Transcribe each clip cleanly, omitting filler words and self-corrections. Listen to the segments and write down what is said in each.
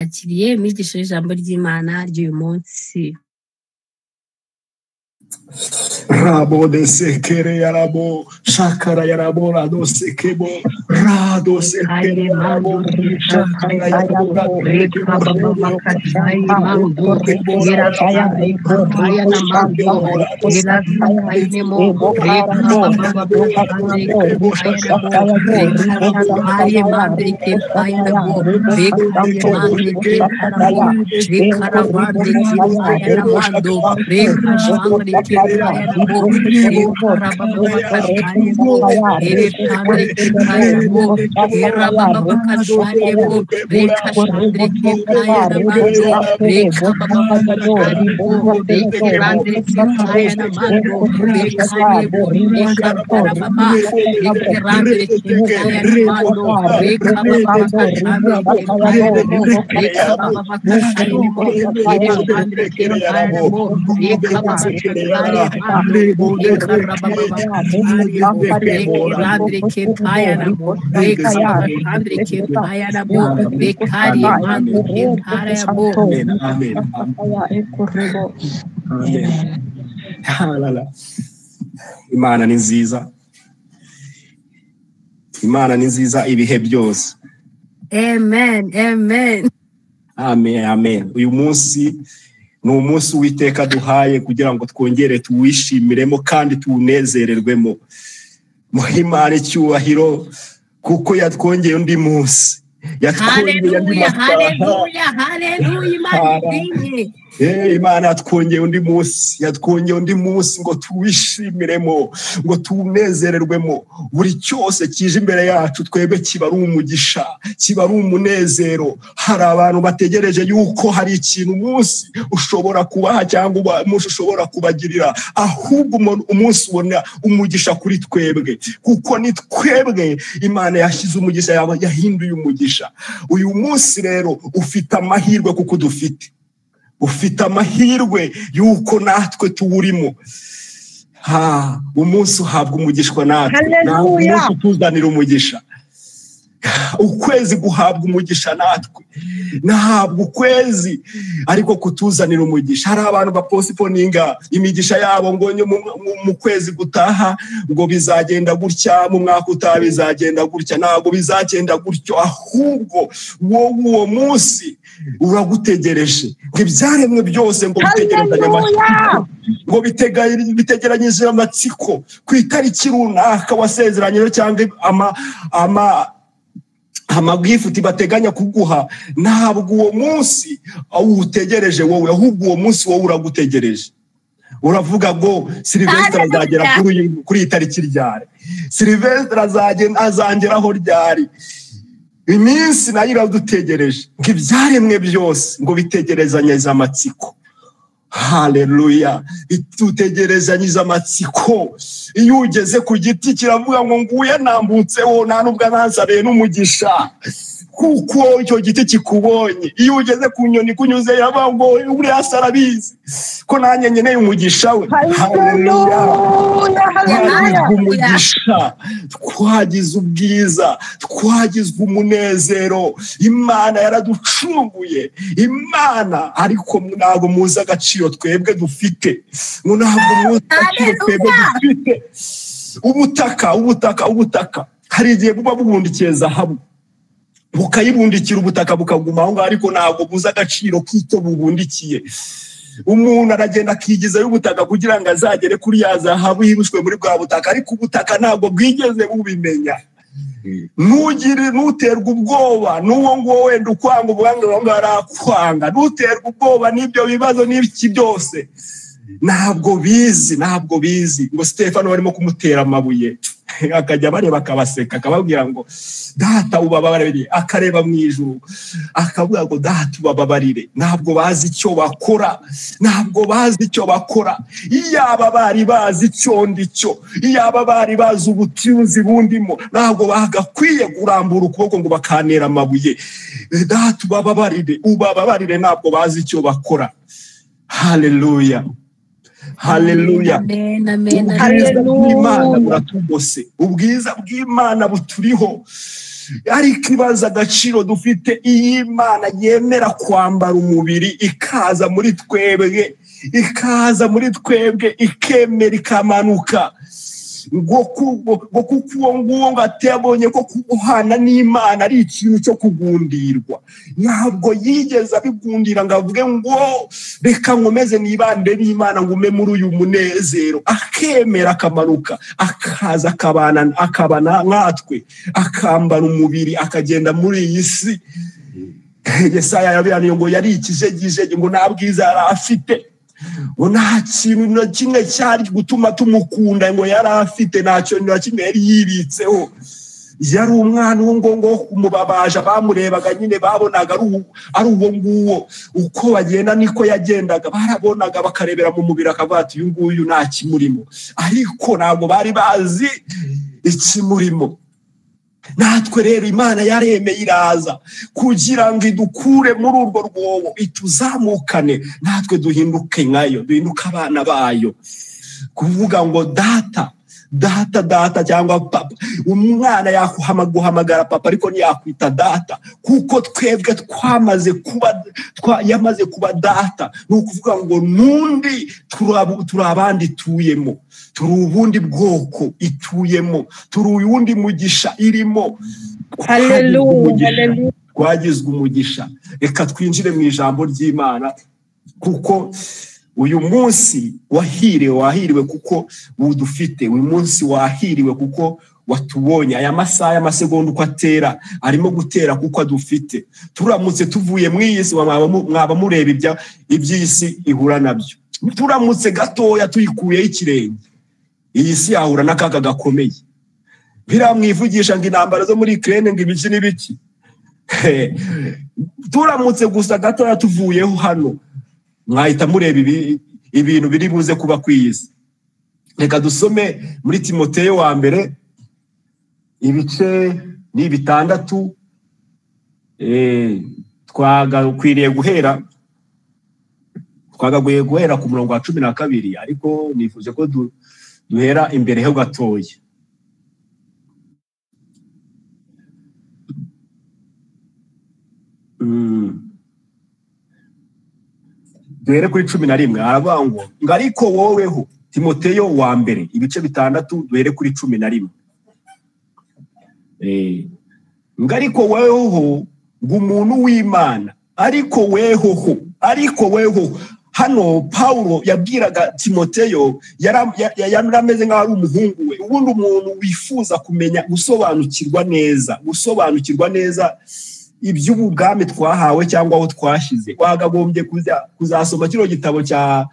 Turabakiriye mwigisha ijambo ry'Imana ry'uyu munsi. Rabo de sekere yarabo shakara yarabo rado sekebo rado sekere yarabo shakara yarabo Imana ni nziza, Imana ni nziza ibihe byose. Amen, amen. Amen, amen. Uyu munsi ni umunsi Uwiteka duhaye kugira ngo twongere tuwishimiremo kandi tuwunezererwemo. Muhe Imana icyubahiro kuko yatwongeye undi munsi. Haleluya, haleluya, haleluya. Imana ishimwe. Imana yatwongeye undi munsi, yatwongeye undi munsi ngo tuwishimiremo, ngo tuwunezererwemo. Buri cyose kije imbere yacu twebwe kiba ari umugisha, kiba ari umunezero. Hari abantu bategereje yuko hari ikintu umunsi ushobora kubaha cyangwa umunsi ushobora kubagirira, ahubwo umunsi ubona umugisha kuri twebwe, kuko ni twebwe Imana yashyize umugisha, yahinduye umugisha. Uyu munsi rero ufite amahirwe kuko dufite, ufite amahirwe yuko natwe tuwurimo. Ha, umunsi uhabwa umugisha natwe, umunsi utuzanira umugisha. Ukwezi guhabwa umugisha natwe, ntabwo ukwezi ariko kutuzanira umugisha. Hari abantu baposiponinga imigisha yabo ngo mu kwezi gutaha ngo bizagenda gutya, mu mwaka utaha bizagenda gutya. Ntabwo bizagenda gutyo, ahubwo wowe uwo munsi uragutegereje. Ngo ibyaremwe byose ngo bitegerezanye amatsiko, ngo bitegeranyije amatsiko ku itariki runaka wasezeranye cyangwa amabwifuti bateganya kuguha. Ntabwo uwo munsi awutegereje wowe, ahubwo uwo munsi wowe uragutegereje. Uravuga ngo Silvestre azagera kuri iyi tariki ryari, Silvestre azangeraho ryari. Iminsi nayo iradutegereje, ngo ibyaremwe byose ngo bitegerezanye amatsiko. Haleluya, itutegerezanyije amatsiko. Iyo ugeze ku giti kiravuga ngo nguye nambutseho, nta nubwo nansabiye n'umugisha, kuko icyo giti kikubonye. Iyo ugeze ku nyoni kunyuze iravuga ngo uriya arabizi ko nanjye nkeneye umugisha we. Haleluya, umugisha, twagize ubwiza, twagizwe umunezero. Imana yaraducunguye. Imana, ariko ntabwo muzi agaciro twebwe dufite, ntabwo muzi agaciro twebwe dufite. Ubutaka, ubutaka, ubutaka hari igihe buba bubundikiye zahabu, bukayibundikira ubutaka bukaguma aho ngaho, ariko ntabwo buzi agaciro k'icyo bubundikiye. Umuntu aragenda akigizayo ubutaka kugira ngo azagere kuri ya zahabu yibushwe muri bwa butaka, ariko ubutaka ntabwo bwigeze bubimenya. Ntugire, ntuterwe ubwoba n'uwo nguwo wenda ukwanga, ubuhanga ngo arakwanga. Ntuterwe ubwoba n'ibyo bibazo n'ibiki byose, ntabwo bizi, ntabwo bizi. Ngo Stefano barimo kumutera amabuye, akajya bareba akabaseka, akababwira ngo data ubababarire, akareba mu ijuru akavuga ngo data ubababarire. Ntabwo bazi icyo bakora, ntabwo bazi icyo bakora. Iyaba bari bazi icyo ndicyo, iyaba bari bazi ubutunzi bundimo, ntabwo bagakwiye kurambura ukuboko ngo bakanera amabuye. Data ubababarire, ubababarire, ntabwo bazi icyo bakora. Haleluya, haleluya. Ubwiza bw'Imana buratugose, ubwiza bw'Imana buturiho. Ariko ibaza agaciro dufite, iyi Imana yemera kwambara umubiri ikaza muri twebwe, ikaza muri twebwe, ikemera ikamanuka ngo kuko uwo nguwo ngo atabonye ko kuguhana n'Imana ari ikintu cyo kugundirwa. Ntabwo yigeze abigundira ngo avuge ngo reka nkomeze nibande n'Imana ngume muri uyu munezero. Akemera akamanuka, akaza akabana nkatwe, akambara umubiri, akagenda muri iyi si. Yesaya yabiraniye ngo yari ikijegijege, ngo nta bwiza yari afite, ngo nta kintu na kimwe cyari gutuma tumukunda, ngo yari afite ntacyo na kimwe yari yibitseho. Yari umwana uwo ngo kumubabaja, bamurebaga nyine babonaga ari uwo nguwo, uko bagenda niko yagendaga, barabonaga bakarebera mu mubiri akavuga ati uyu nguyu nta kimurimo, ariko ntabwo bari bazi ikimurimo. Natwe rero Imana yaremeye iraza kugira ngo idukure muri urwo rwobo, ituzamukane natwe duhinduke nkayo, duhinduke abana bayo. Kuvuga ngo data data data cyangwa papa, umwana yaguhamagara papa ariko ntiyakwita data, kuko twebwe twamaze kuba yamaze kuba data. Ni ukuvuga ngo nundi turi abandi tuyemo, turi ubundi bwoko ituyemo, turi uyundi mugisha irimo. Haleluya, twagizwe umugisha. Reka twinjire mu ijambo ry'Imana, kuko uyu munsi wahiriwe, wahiriwe kuko udufite. Uyu munsi wahiriwe kuko watubonye. Aya masaha y'amasegonda uko atera arimo gutera kuko adufite. Turamutse tuvuye mu iyi si, mwaba mureba iby'isi ihura nabyo. Turamutse gatoya tuyikuyeho ikirenge, iyi si yahura n'akaga gakomeye. Biramwivugisha ngo intambara zo muri Ukraine ngo ibiki n'ibiki. Turamutse gusa gatoya tuvuyeho hano, mwahita mureba ibintu biri buze kuba ku isi. Reka dusome muri Timoteyo wa mbere ibice ni 6. Twagakwiriye guhera ku murongo wa 12, ariko nifuje ko duhera imbere ho gatoya. Duhere kuri 11. Aravuga ngo ariko woweho, Timoteyo wa mbere ibice 6, duhere kuri 11. Ngo ariko wehoho ngo umuntu w'Imana, ariko wehoho, ariko weho. Hano Paulo yabwiraga Timoteyo, yarameze nk'aho ari umuhungu we. Ubundi umuntu wifuza kumenya gusobanukirwa neza iby'ubwami twahawe cyangwa aho twashize, wagagombye kuzasoma kino gitabo cya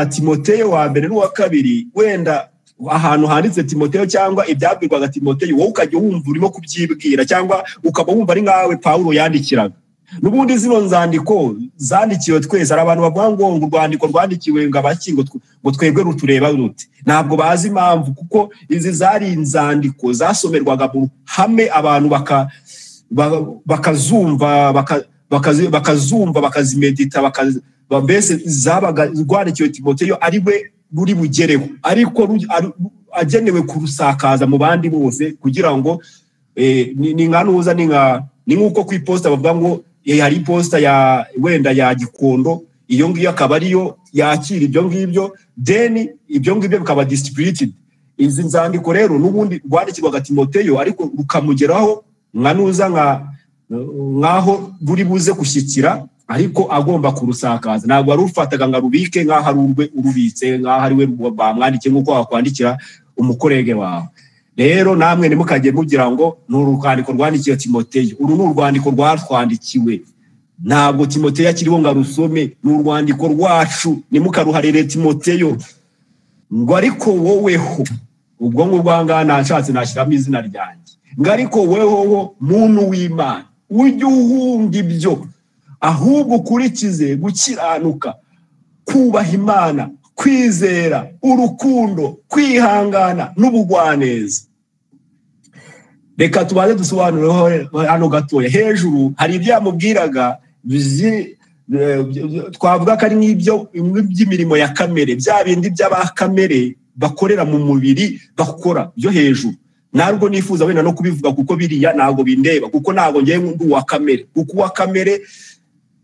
Timoteyo wa mbere n'uwa kabiri. Wenda ahantu handitse Timoteyo cyangwa ibyabwirwaga Timoteyo, wowe ukajya wumva urimo kubyibwira, cyangwa ukaba wumva ari nkawe Paulo yandikiraga. N'ubundi zino nzandiko zandikiwe twese. Hari abantu bavuga ngo urwandiko rwandikiwe ngo abaki, ngo twebwe rutureba rute. Ntabwo bazi impamvu, kuko izi zari inzandiko zasomerwaga mu ruhame, abantu bakazumva, bakazumva, bakazimedita, mbese zabaga rwandikiwe Timoteyo ari we ruri bugereho, ariko agenewe kurusakaza mu bandi bose, kugira ngo ni nka nuza, ni nkuko ku iposita bavuga ngo hari iposita ya wenda ya Gikondo, iyo ngiyo akaba ariyo yakira ibyo ngibyo, then ibyo ngibyo bikaba distributed. Izi nzandiko rero n'ubundi rwandikirwaga Timoteyo, ariko rukamugeraho nka nuza nkaho ruri buze gushyikira, ariko agomba kurusakaza. Ntabwo arufataga ngo arubike nkaho ari urwe urubitse, nkaho ari we bamwandikiye nkuko wakwandikira umukorege wawe. Rero namwe ntimukajye mugira ngo ni urwandiko rwandikiwe Timoteyo. Uru ni urwandiko rwatwandikiwe, ntabwo Timoteyo akiriho ngo arusome, ni urwandiko rwacu, ntimukaruharire Timoteyo. Ngo ariko woweho, ubwo ngubwo aha ngaha nashatse nashyiramo izina ryanjye, ngo ariko wehoho muntu w'Imana, ujye uhunga ibyo, ahubwo ukurikize gukiranuka, kubaha Imana, kwizera, urukundo, kwihangana n'ubugwaneza. Reka tubanze dusobanureho hano gatoya. Hejuru hari ibyo yamubwiraga twavuga ko ari nk'ibyo by'imirimo ya kamere, bya bindi by'abakamere bakorera mu mubiri bakora byo hejuru. Ntabwo nifuza wenda no kubivuga kuko biriya ntabwo bindeba, kuko ntabwo ngiye ndi uwa kamere, kuko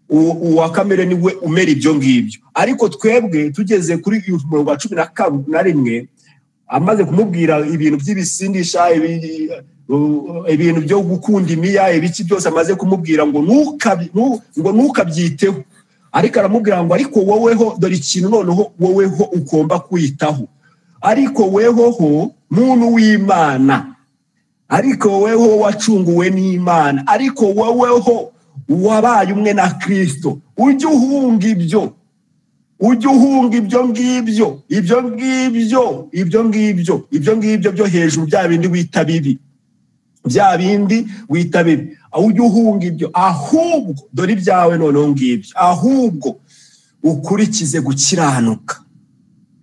uwa kamere niwe umera ibyo ngibyo. Ariko twebwe tugeze kuri uyu murongo wa 11, amaze kumubwira ibintu by'ibisindisha, ibintu byo gukunda imiya, ibiki byose, amaze kumubwira ngo ntukabyiteho, ariko aramubwira ngo ariko woweho dore ikintu noneho woweho ugomba kwitaho, ariko wehoho muntu w'Imana, ariko weho wacunguwe n'Imana, ariko woweho wabaye umwe na Kristo, ujye uhunga ibyo, ujye uhunga ibyo ngibyo, ibyo ngibyo, ibyo ngibyo, ibyo ngibyo byo hejuru, bya bindi wita bibi, bya bindi wita bibi, ujye uhunga ibyo, ahubwo dore ibyawe noneho ngibyo, ahubwo ukurikize gukiranuka,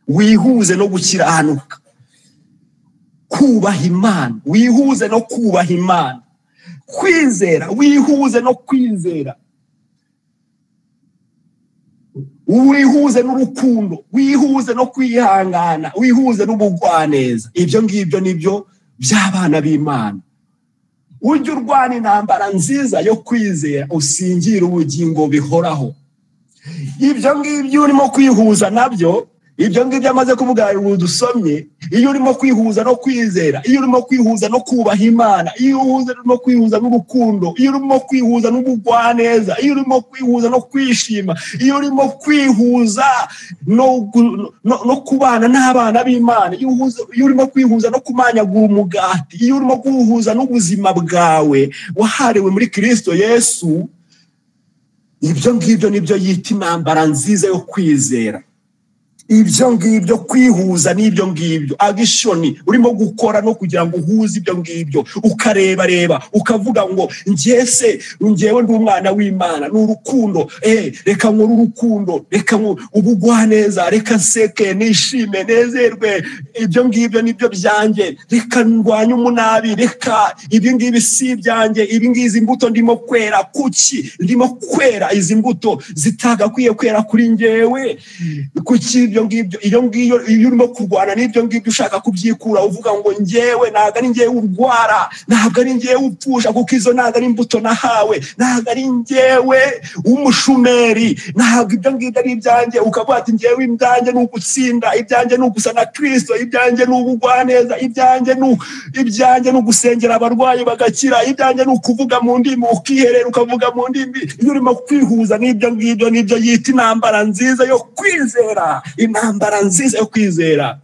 wihuze no gukiranuka, kubaha Imana, wihuze no kubaha Imana, kwizera, wihuze no kwizera, wihuze n'urukundo, wihuze no kwihangana, wihuze n'ubugwaneza. Ibyo ngibyo nibyo by'abana b'Imana. Ujye urwana intambara nziza yo kwizera, usingire ubugingo bihoraho. Ibyo ngibyo urimo kwihuza nabyo, ibyo ngibyo amaze kuvuga dusomye, iyo urimo kwihuza no kwizera, iyo urimo kwihuza no kubaha Imana, iyo urimo kwihuza n'urukundo, iyo urimo kwihuza n'ubugwaneza, iyo urimo kwihuza no kwishima, iyo urimo kwihuza no kubana n'abana b'Imana, iyo urimo kwihuza no kumanyagura umugati, iyo urimo kwihuza n'ubuzima bwawe wahariwe muri Kristo Yesu, ibyo ngibyo nibyo yita intambara nziza yo kwizera. Ibyo ngibyo kwihuza n'ibyo ngibyo, agishoni urimo gukora no kugira ngo uhuze ibyo ngibyo, ukareba reba ukavuga ngo njyese ngewe ndi umwana w'Imana, ni urukundo, reka nkore urukundo, reka ubugwaneza, reka nseke nishime nezerwe, ibyo ngibyo nibyo byanjye, reka ndwanye umunabi, reka ibi ngibi si ibyanjye, ibi ngizi imbuto ndimo kwera, kuki ndimo kwera izi mbuto zitagakwiye kwera kuri ngewe, kuki ngibyo iyo ngiyo iyo urimo kurwana n'ibyo ngibyo ushaka kubyikura, uvuga ngo ngewe ntabwo ari ngewe urwara, ntabwo ari ngewe upfusha, kuko izo ntabwo ari imbuto nahawe, ntabwo ari ngewe w'umushumeri, ntabwo ibyo ngibyo ari ibyanjye, ukavuga ati ngewe ibyanjye ni ugutsinda, ibyanjye ni ugusa na Kristo, ibyanjye ni ubugwaneza, ibyanjye ni ugusengera abarwayi bagakira, ibyanjye ni ukuvuga mu ndimi, ukiherera ukavuga mu ndimi. Iyo urimo kwihuza n'ibyo ngibyo nibyo yita intambara nziza yo kwizera, intambara nziza yo kwizera,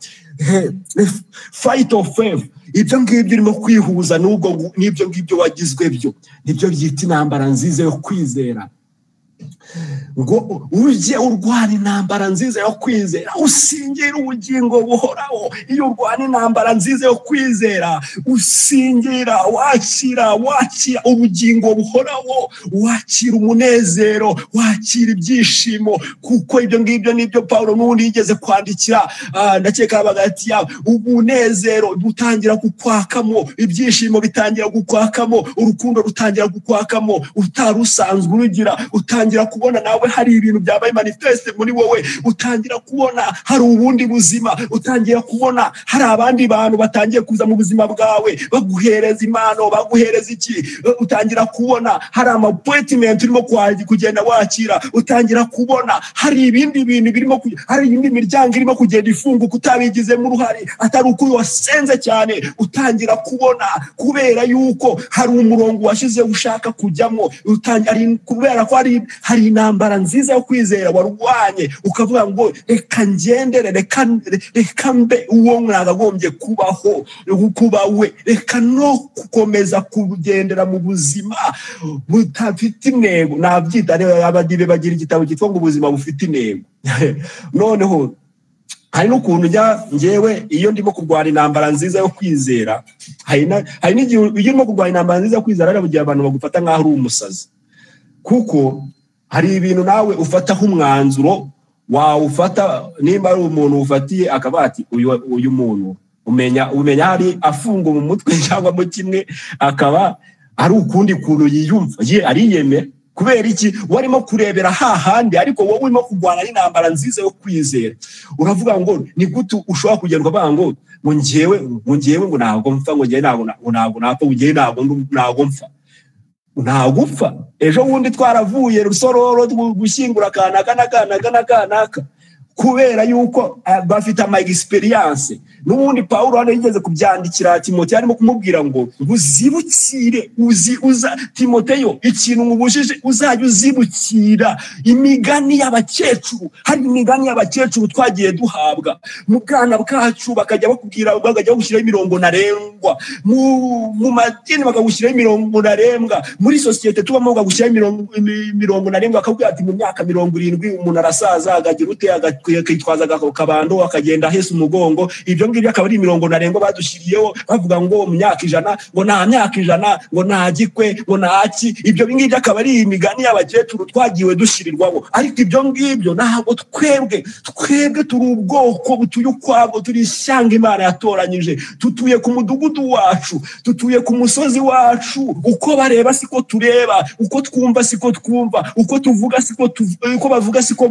fight of faith. Ibyo ngibyo urimo kwihuza n'ubwo n'ibyo ngibyo wagizwe byo, nibyo byita intambara nziza yo kwizera. Ngo ujye urwana intambara nziza yo kwizera, usingira ubugingo buhoraho. Iyo urwana intambara nziza yo kwizera, usingira, wakira ubugingo buhoraho, wakira umunezero, wakira ibyishimo, kuko ibyo ngibyo nibyo Paulo n'undi yigeze kwandikira, ndakeka abagati yabo, umunezero butangira kukwakamo, ibyishimo bitangira kukwakamo, urukundo rutangira kukwakamo, utarusanzwe urugira, utangira kubona nawe hari ibintu byabaye manifeste muri wowe, utangira kubona hari ubundi buzima, utangira kubona hari abandi bantu batangiye kuza mu buzima bwawe baguhereza impano, baguhereza iki, utangira kubona hari ama appointment urimo kugenda wakira, utangira kubona hari ibindi bintu birimo, hari indi miryango irimo kugenda ifunguka utabigizemo uruhare, atari uko wasenze cyane, utangira kubona kubera yuko hari umurongo washize ushaka kujyamo, kubera ko hari intambara nziza yo kwizera warwanye, ukavuga ngo reka ngendere, reka mbe uwo mwagagombye kubaho, kuba we, reka no gukomeza kugendera mu buzima butafite intego. Nabyita abadive bagira igitabo cyitwa ngo ubuzima bufite intego. Noneho hari n'ukuntu njya ngewe iyo ndimo kurwana intambara nziza yo kwizera, hari n'igihe iyo urimo kurwana intambara nziza yo kwizera hari igihe abantu bagufata nk'aho uri umusazi, kuko hari ibintu nawe ufataho umwanzuro wawufata, nimba ari umuntu ufatiye akaba ati uyu muntu umenya hari afunga mu mutwe cyangwa mu kimwe, akaba ari ukundi kuntu yiyumva, ye ariyemera. Kubera iki? Warimo kurebera hahandi, ariko wowe urimo kurwana n'intambara nziza yo kwizera. Uravuga ngo ni gute ushobora kugenda ukavuga ngo njyewe ngo ntabwo mpfa, ngo njyewe ntabwo napfa, ngo njyewe ntabwo mpfa, ntabwo upfa. Ejo bundi twaravuye Rusororo gushyingura kanaka na kanaka na kanaka, kubera yuko bafite ama experience. N'ubundi Paulo hano yigeze kubyandikira Timoteyo, arimo kumubwira ngo uzibukire, uza Timoteyo, ikintu mubujije uzajya uzibukira imigani y'abakecuru. Hari imigani y'abakecuru twagiye duhabwa mu bwana bwacu, bakajya bakubwira, bakajya bagushyiraho imirongo ntarengwa, mu madini bakagushyiraho imirongo ntarengwa, muri sosiyete tubamo bakagushyiraho imirongo ntarengwa, bakakubwira ati mu myaka 70 umuntu arasaza akagira ute, akitwaza akabando akagenda ahese umugongo. Ibyo ngibyo akaba ari imirongo ntarengwa badushyiriyeho, bavuga ngo mu myaka 100, ngo nta myaka 100, ngo nta gikwe, ngo nta ki. Ibyo ngibyo akaba ari imigani y'abakecuru twagiwe dushyirirwaho. Ariko ibyo ngibyo ntabwo twebwe turi ubwoko butuye ukwabwo, turi ishyanga Imana yatoranyije, tutuye ku mudugudu wacu, tutuye ku musozi wacu. Uko bareba siko tureba, uko twumva siko twumva, uko tuvuga siko uko bavuga siko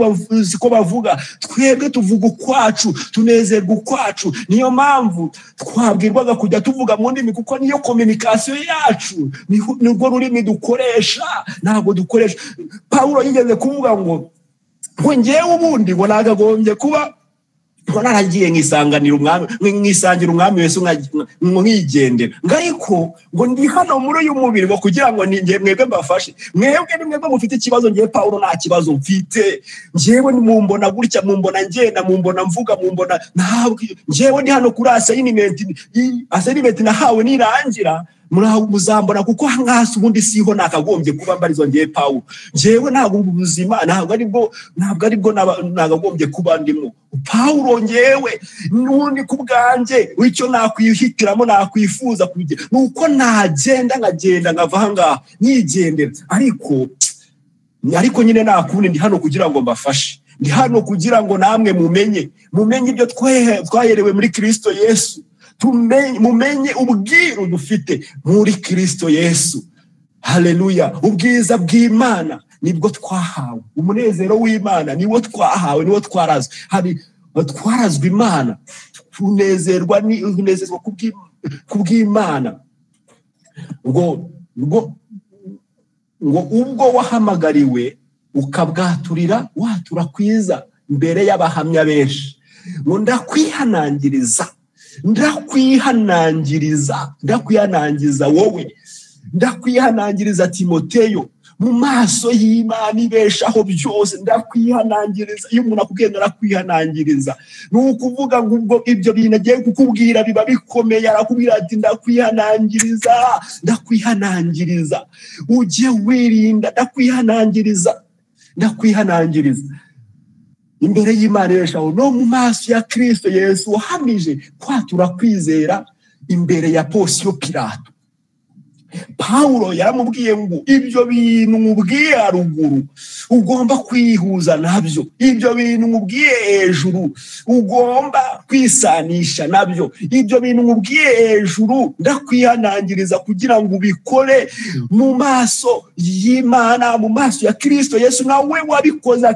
bavuga. Twebwe tuvuga ukwacu, tunezerwa ukwacu. Niyo mpamvu twabwirwaga kujya tuvuga mu ndimi, kuko niyo communication yacu, nirwo rurimi dukoresha. Ntabwo dukoresha. Paulo yigeze kuvuga ngo ngewe ubundi ngo nagagombye kuba ngo naragiye nkisanganira umwami, nkisangira umwami wese nkigendera, ariko ngo ndi hano muri uyu mubiri ngo kugira ngo ninjye mwebwe mbafashe. Mwebwe ni mwebwe mufite ikibazo, ngiye Paulo nta kibazo mfite. Ngewe mumbona gutya, mumbona ngenda, mumbona mvuga, mumbona ntabwo. Ngewe ndi hano kuri assignment nahawe nirangira muzambona, kuko hangasi ubundi siho nakagombye kuba mbarizwa ngiye Paulo. Ngewe ntabwo ubuzima ntabwo aribwo nagagombye kuba ndimo. Paulo ngewe n'undi kubwanjye icyo nakwihitiramo nakwifuza kugira nuko nagenda nkagenda nkava ahangaha nigendera, ariko nyine nakundi ndi hano kugira ngo mbafashe, ndi hano kugira ngo namwe mumenye ibyo twaherewe muri Kristo Yesu, mumenye ubwiru dufite muri Kristo Yesu. Haleluya! Ubwiza bw'Imana nibwo twahawe, umunezero w'Imana niwo twahawe, niwo twarazwe. Hari twarazwe Imana, tunezerwa unezezwa kubw'Imana. Ngo ubwo wahamagariwe ukabwaturira watura kwiza mbere y'abahamya benshi, ngo ndakwihanangiriza, ndakwihanangiriza wowe, ndakwihanangiriza Timoteyo, mu maso y'Imana ibeshaho byose. Ndakwihanangiriza. Iyo umuntu akubwiye ndakwihanangiriza, ni ukuvuga ngo ubwo ibyo bintu agiye kukubwira biba bikomeye, arakubwira ati ndakwihanangiriza, ndakwihanangiriza, ujye wirinda, ndakwihanangiriza, ndakwihanangiriza imbere y'Imana ibeshaho no mu maso ya Kristo Yesu wahamije kwatura kwizera imbere ya Ponsiyo Pilato. Paulo yaramubwiye ngo ibyo bintu mubwiye haruguru ugomba kwihuza nabyo, ibyo bintu mubwiye hejuru ugomba kwisanisha nabyo, ibyo bintu mubwiye hejuru ndakwihanangiriza kugira ngo ubikore mu maso y'Imana, mu maso ya Kristo Yesu nawe wabikoze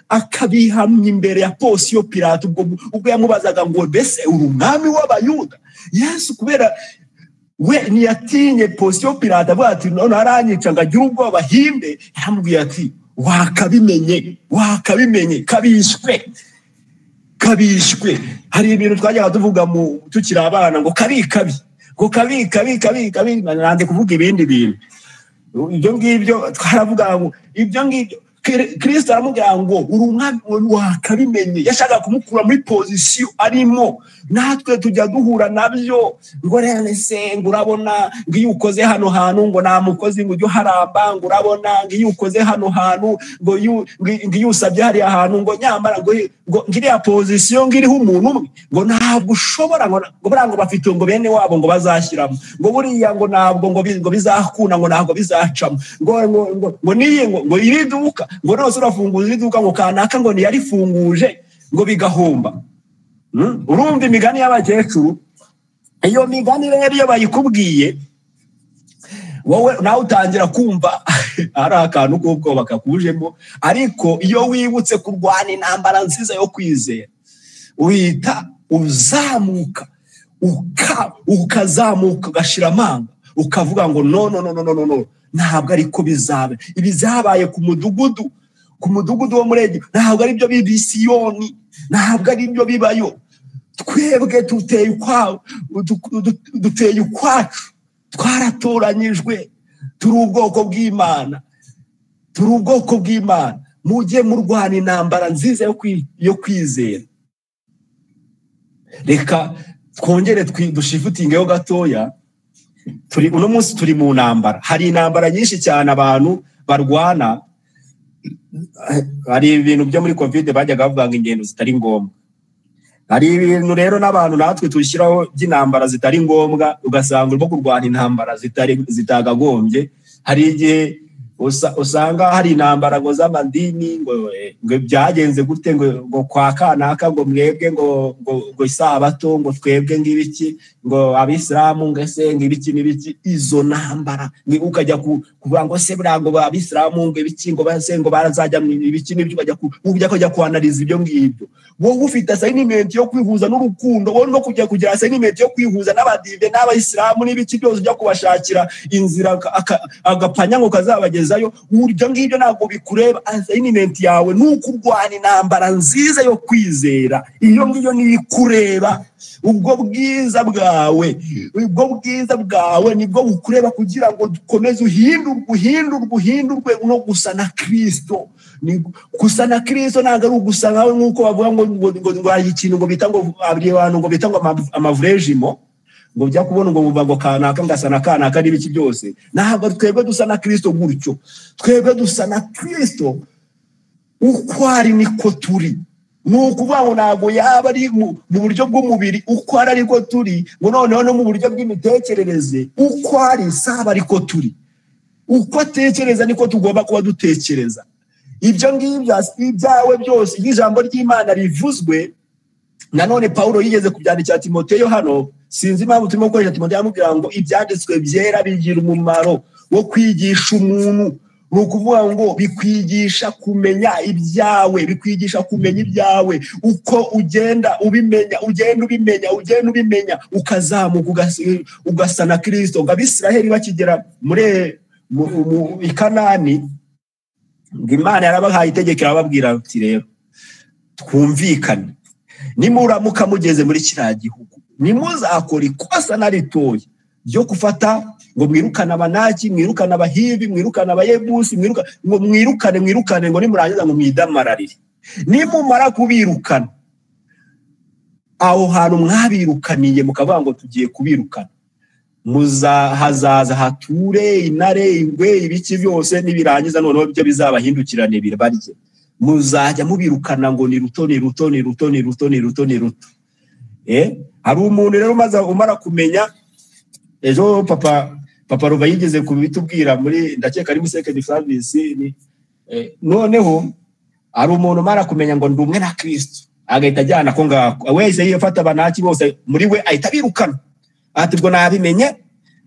akabihamya imbere ya Ponsiyo Pilato. Ubwo yamubazaga ngo mbese uri umwami w'Abayuda? Yesu kubera we ntiyatinye Ponsiyo Pilato avuga ati none aranyica ngo agire ubwoba himbe, yaramubwiye ati wakabimenye, kabishwe. Hari ibintu twajyaga tuvuga mu tukiri abana ngo kabi kabi, ngo kabi kabi kabi kabi, nanze kuvuga ibindi bintu. Ibyo ngibyo twaravuga ngo ibyo ngibyo Kristo aramubwira ngo uri umwami wakabimenye. Yashaka kumukura muri position arimo. Natwe tujya duhura nabyo ngo rene se ngo urabona ngo iyo ukoze hano hantu ngo nta mukozi ngo ujye uharamba, ngo urabona ngo iyo ukoze hano hantu ngo iyo usabye hariya hantu ngo nyamara ngo ngiriya position ngiriho umuntu umwe ngo ntabwo ushobora, ngo buriya ngo bafite ngo bene wabo ngo bazashyiramo, ngo buriya ngo ntabwo ngo bizakunda, ngo ntabwo bizacamo, ngo niye ngo iri duka ngo nose urafunguza iduka ngo kanaka ngo ntiyarifunguje ngo bigahomba. Urumva imigani y'abakecuru. Iyo migani rero iyo bayikubwiye Wowe nawe utangira kumva ari akantu k'ubwoba kakujemo, ariko iyo wibutse kurwana intambara nziza yo kwizera, uhita uzamuka, ukazamuka ugashira amanga, ukavuga ngo no no no no no no, ntabwo ariko bizabe. Ibizabaye ku mudugudu, ku mudugudu wo muri Egiputa, ntabwo ari byo bibisiyoni, ntabwo ari byo bibayo. Twebwe duteye ukwacu, twaratoranyijwe, turi ubwoko bw'Imana, turi ubwoko bw'Imana. Mujye murwana intambara nziza yo kwizera. Reka twongere dushifutingeho gatoya. Turi uno munsi turi mu ntambara. Hari intambara nyinshi cyane abantu barwana. Hari ibintu byo muri Covid bajyaga bavuga ngo ingendo zitari ngombwa. Hari ibintu rero n'abantu natwe tushyiraho by'intambara zitari ngombwa, ugasanga urimo kurwana intambara zitagagombye. Hari igihe usanga hari intambara ngo z'amadini, ngo byagenze gute, ngo kwa kanaka, ngo mwebwe ngo ngo isabato, ngo twebwe ngibiki, ngo abisilamu ngo ese ngibiki n'ibiki. Izo ntambara ukajya kuvuga ngo se buriya ngo abisilamu ngo ibiki, ngo base ngo barazajya mu ibiki n'ibyo, ukajya kwanaliza ibyo ngibyo. Wowe ufite assignment yo kwihuza n'urukundo, wowe no kujya kugira assignment yo kwihuza n'abadive n'abayisilamu n'ibiki byose, ujya kubashakira inzira agapanya ngo kazabagezayo. Ibyo ngibyo ntabwo bikureba. Assignment yawe ni ukurwana intambara nziza yo kwizera. Iyo ngiyo ni ikureba. Ubwo bwiza bwawe, ubwo bwiza bwawe nibwo bukureba, kugira ngo dukomeze uhindurwe, uhindurwe, uhindurwe no gusa na Kristo. Gusa na Kristo ntabwo ari ugusa nkawe nk'uko bavuga ngo ngo hari ikintu ngo bita ngo abantu ngo bita ngo amavrejimo, ngo ujya kubona ngo bumva ngo kanaka ngasa na kanaka n'ibiki byose. Ntabwo twebwe dusa na Kristo gutyo. Twebwe dusa na Kristo uko ari niko turi. Ni ukuvuga ngo ntabwo yaba ari mu buryo bw'umubiri uko ari ariko turi, ngo noneho no mu buryo bw'imitekerereze uko ari saba ariko turi. Uko atekereza niko tugomba kuba dutekereza. Ibyo ngibyo ibyawe byose, ijambo ry'Imana rivuzwe. Nanone Paulo yigeze kubyandikira Timoteyo hano, sinzi impamvu turimo gukoresha Timoteyo, amubwira ngo ibyanditswe byera bigira umumaro wo kwigisha umuntu. Ni ukuvuga ngo bikwigisha kumenya ibyawe, bikwigisha kumenya ibyawe. Uko ugenda ubimenya, ugenda ubimenya, ugenda ubimenya, ukazamuka ugasa na Kristo. Ngo Abisiraheli bakigera muri Kanani, ngo Imana yarabahaye itegeko, irababwira ati rero twumvikane, nimuramuka mugeze muri kiriya gihugu, nimuzakora ikosa na ritoya ryo gufata ngo mwirukane abanaki, mwirukane abahivi, mwirukane abayebusi, ngo mwirukane, mwirukane, ngo nimurangiza ngo mwidamararire. Nimumara kubirukana, aho hantu mwabirukaniye mukavuga ngo tugiye kubirukana, muzahazaza hature intare, ingwe, ibiki byose, nibirangiza noneho byo bizabahindukirane bibarye. Muzajya mubirukana ngo ni ruto, ni ruto, ni ruto, ni ruto, ni ruto, ni ruto. Hari umuntu rero umara kumenya, ejo papa Ruva yigeze kubitubwira muri, ndakeka ari muri second service, noneho hari umuntu umara kumenya ngo ndi umwe na Kristo, agahita ajyana ko ngako wese yifata abanaki bose muri we ahita abirukana, ati ubwo nabimenye,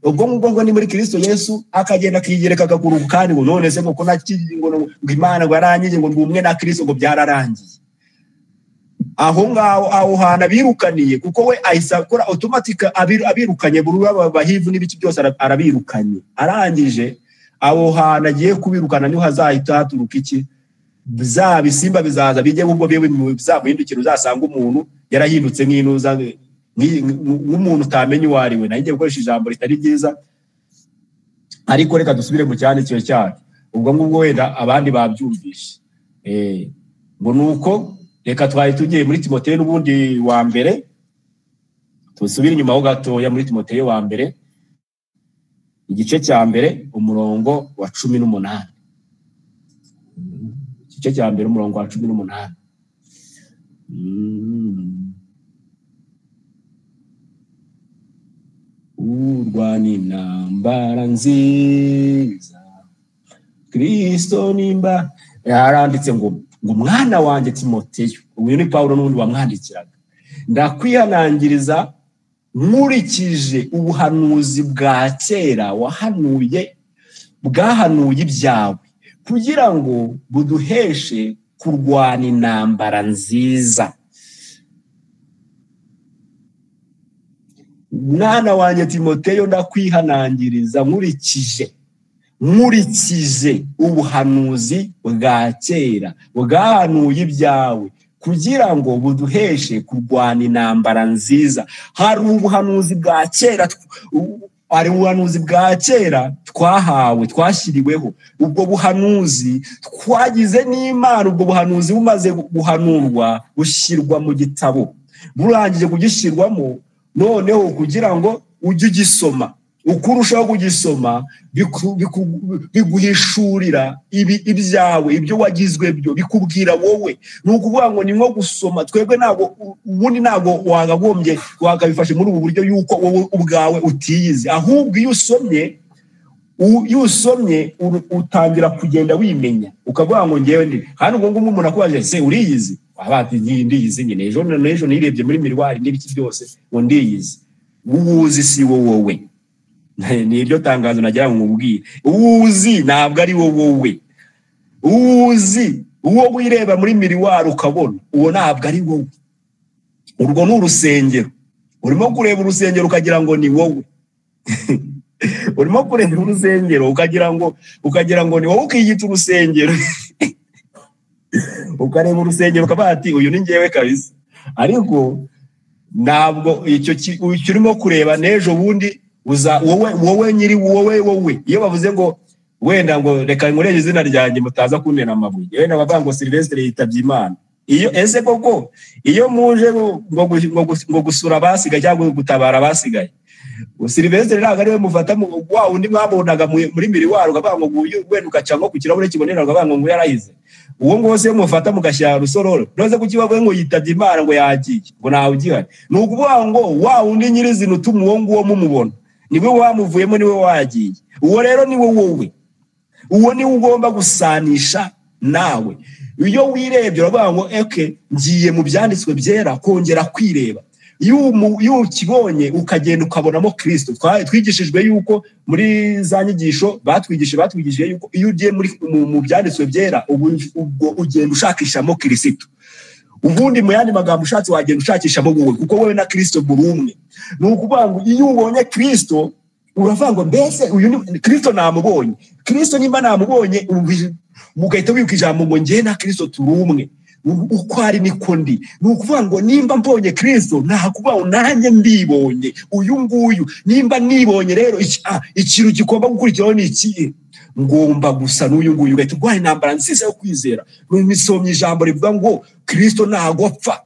ubwo ngubwo ngo ni muri Kristo Yesu, akagenda akigereka akaguru kandi ngo none se ngo ngo Imana ngo yarangije ngo ndi umwe na Kristo ngo byararangiye. Aho ngaho aho hantu abirukaniye, kuko we ahise akora automatic abirukanye burura bahivu n'ibiki byose arabirukanye. Arangije aho hantu agiye kubirukana niho hazahita haturuka iki, za bisimba bizaza bijye ubwo bizamuhindukira, uzasanga umuntu yarahindutse nk'inuza, nk'umuntu utamenye uwo ari we. Nagiye gukoresha ijambo ritari ryiza, ariko reka dusubire mu cyandikiro cyacu. Ubwo ngubwo wenda abandi babyumvishe. Ngo nuko reka twari tugiye muri Timoteyo n'ubundi wa mbere, tusubire inyuma ho gatoya muri Timoteyo wa mbere, igice cya mbere umurongo wa 18. Igice cya mbere umurongo wa 18. Urwana intambara nziza Kristo nimba yaranditse ngo mwana wanjye Timoteyo, uyu ni Paulo n'undi wamwandikiraga, ndakwihanangiriza Nkurikije ubuhanuzi bwa kera wahanuye, bwahanuye ibyawe, kugira ngo buduheshe kurwana intambara nziza. Mwana wanjye Timoteyo, ndakwihanangiriza nkurikije ubuhanuzi bwa kera bwahanuye ibyawe, kugira ngo buduheshe kurwana intambara nziza. Hari ubuhanuzi bwa kera, hari ubuhanuzi bwa kera twahawe, twashyiriweho. Ubwo buhanuzi twagize n'Imana, ubwo buhanuzi bumaze guhanurwa bushyirwa mu gitabo, burangije kugishyirwamo, noneho kugira ngo ujye ugisoma, uko urushaho kugisoma biguhishurira ibyawe, ibyo wagizwe byo, bikubwira wowe. Ni ukuvuga ngo ni nko gusoma. Twebwe ntabwo ubundi ntabwo wagagombye wakabifashe muri ubu buryo yuko wowe ubwawe utiyizi, ahubwo iyo usomye utangira kugenda wimenya, ukavuga ngo ngewe ndi hano. Ubwo ngubwo umuntu akubaje se uriyizi, waba ati ndiyizi nyine, ejo n'ejo nirebye muri miroir n'ibiki byose ngo ndiyizi. Uwuzi si wowe. Ni iryo tangazo nagira ngo nkubwire. Uwuzi ntabwo ari wowe. Uwuzi uwo wireba muri miroir ukabona, uwo ntabwo ari wowe. Urwo ni urusengero. Urimo kureba urusengero ukagira ngo ni wowe. Urimo kureba urusengero ukagira ngo ni wowe, ukiyita urusengero. Ukareba urusengero ukavuga ati uyu ni njyewe kabisa. Ariko ntabwo icyo urimo kureba n'ejo bundi uza wowe nyiri wowe. Iyo bavuze ngo wenda ngo reka nkoreshe izina ryanjye mutaza kuntera amabuye, wenda bavuga ngo Sylvestre yitabye Imana, iyo ese koko iyo muje ngo gusura abasigaye cyangwa gutabara abasigaye, Sylvestre ntabwo ari we mufata wa undi mwabonaga muri miroir ukavuga ngo nguyu, wenda ugaca nko ku kirahure kibonera ukavuga ngo nguyu yarahize, uwo nguwo se mufata mugashyira rusororo, noze kuki bavuye ngo yitabye Imana ngo yagiye, ngo ntawe ugihari. Ni ukuvuga ngo wa undi nyirizina utuma uwo nguwo mumubona niwe wamuvuyemo, niwe wagiye. Uwo rero niwe wowe, uwo niwe ugomba gusanisha nawe. Iyo wirebye uravuga ngo eke ngiye mu byanditswe byera kongera kwireba. Iyo ukibonye ukagenda ukabonamo Kristo. Twigishijwe yuko muri za nyigisho batwigishije yuko iyo ugiye mu byanditswe byera ubwo ugenda ushakishamo Kristo. Ubundi mu yandi magambo ushatse wagenda ushakishamo wowe, kuko wowe na Kristo muri umwe. Ni ukuvuga ngo iyo ubonye Kristo uravuga ngo mbese uyu ni Kristo, namubonye. Kristo nimba namubonye, mugahita wibuka ijambo ngo njye na Kristo turi umwe, uko ari niko ndi. Ni ukuvuga ngo nimba mbonye Kristo nakubaho nanjye ndibonye uyu nguyu. Nimba nibonye rero ikintu gigomba gukurikiraho ni ikihe? Ngomba gusa n'uyu nguyu. Ugahita urwanya intambara nziza yo kwizera. Nisomye ijambo rivuga ngo Kristo ntago apfa.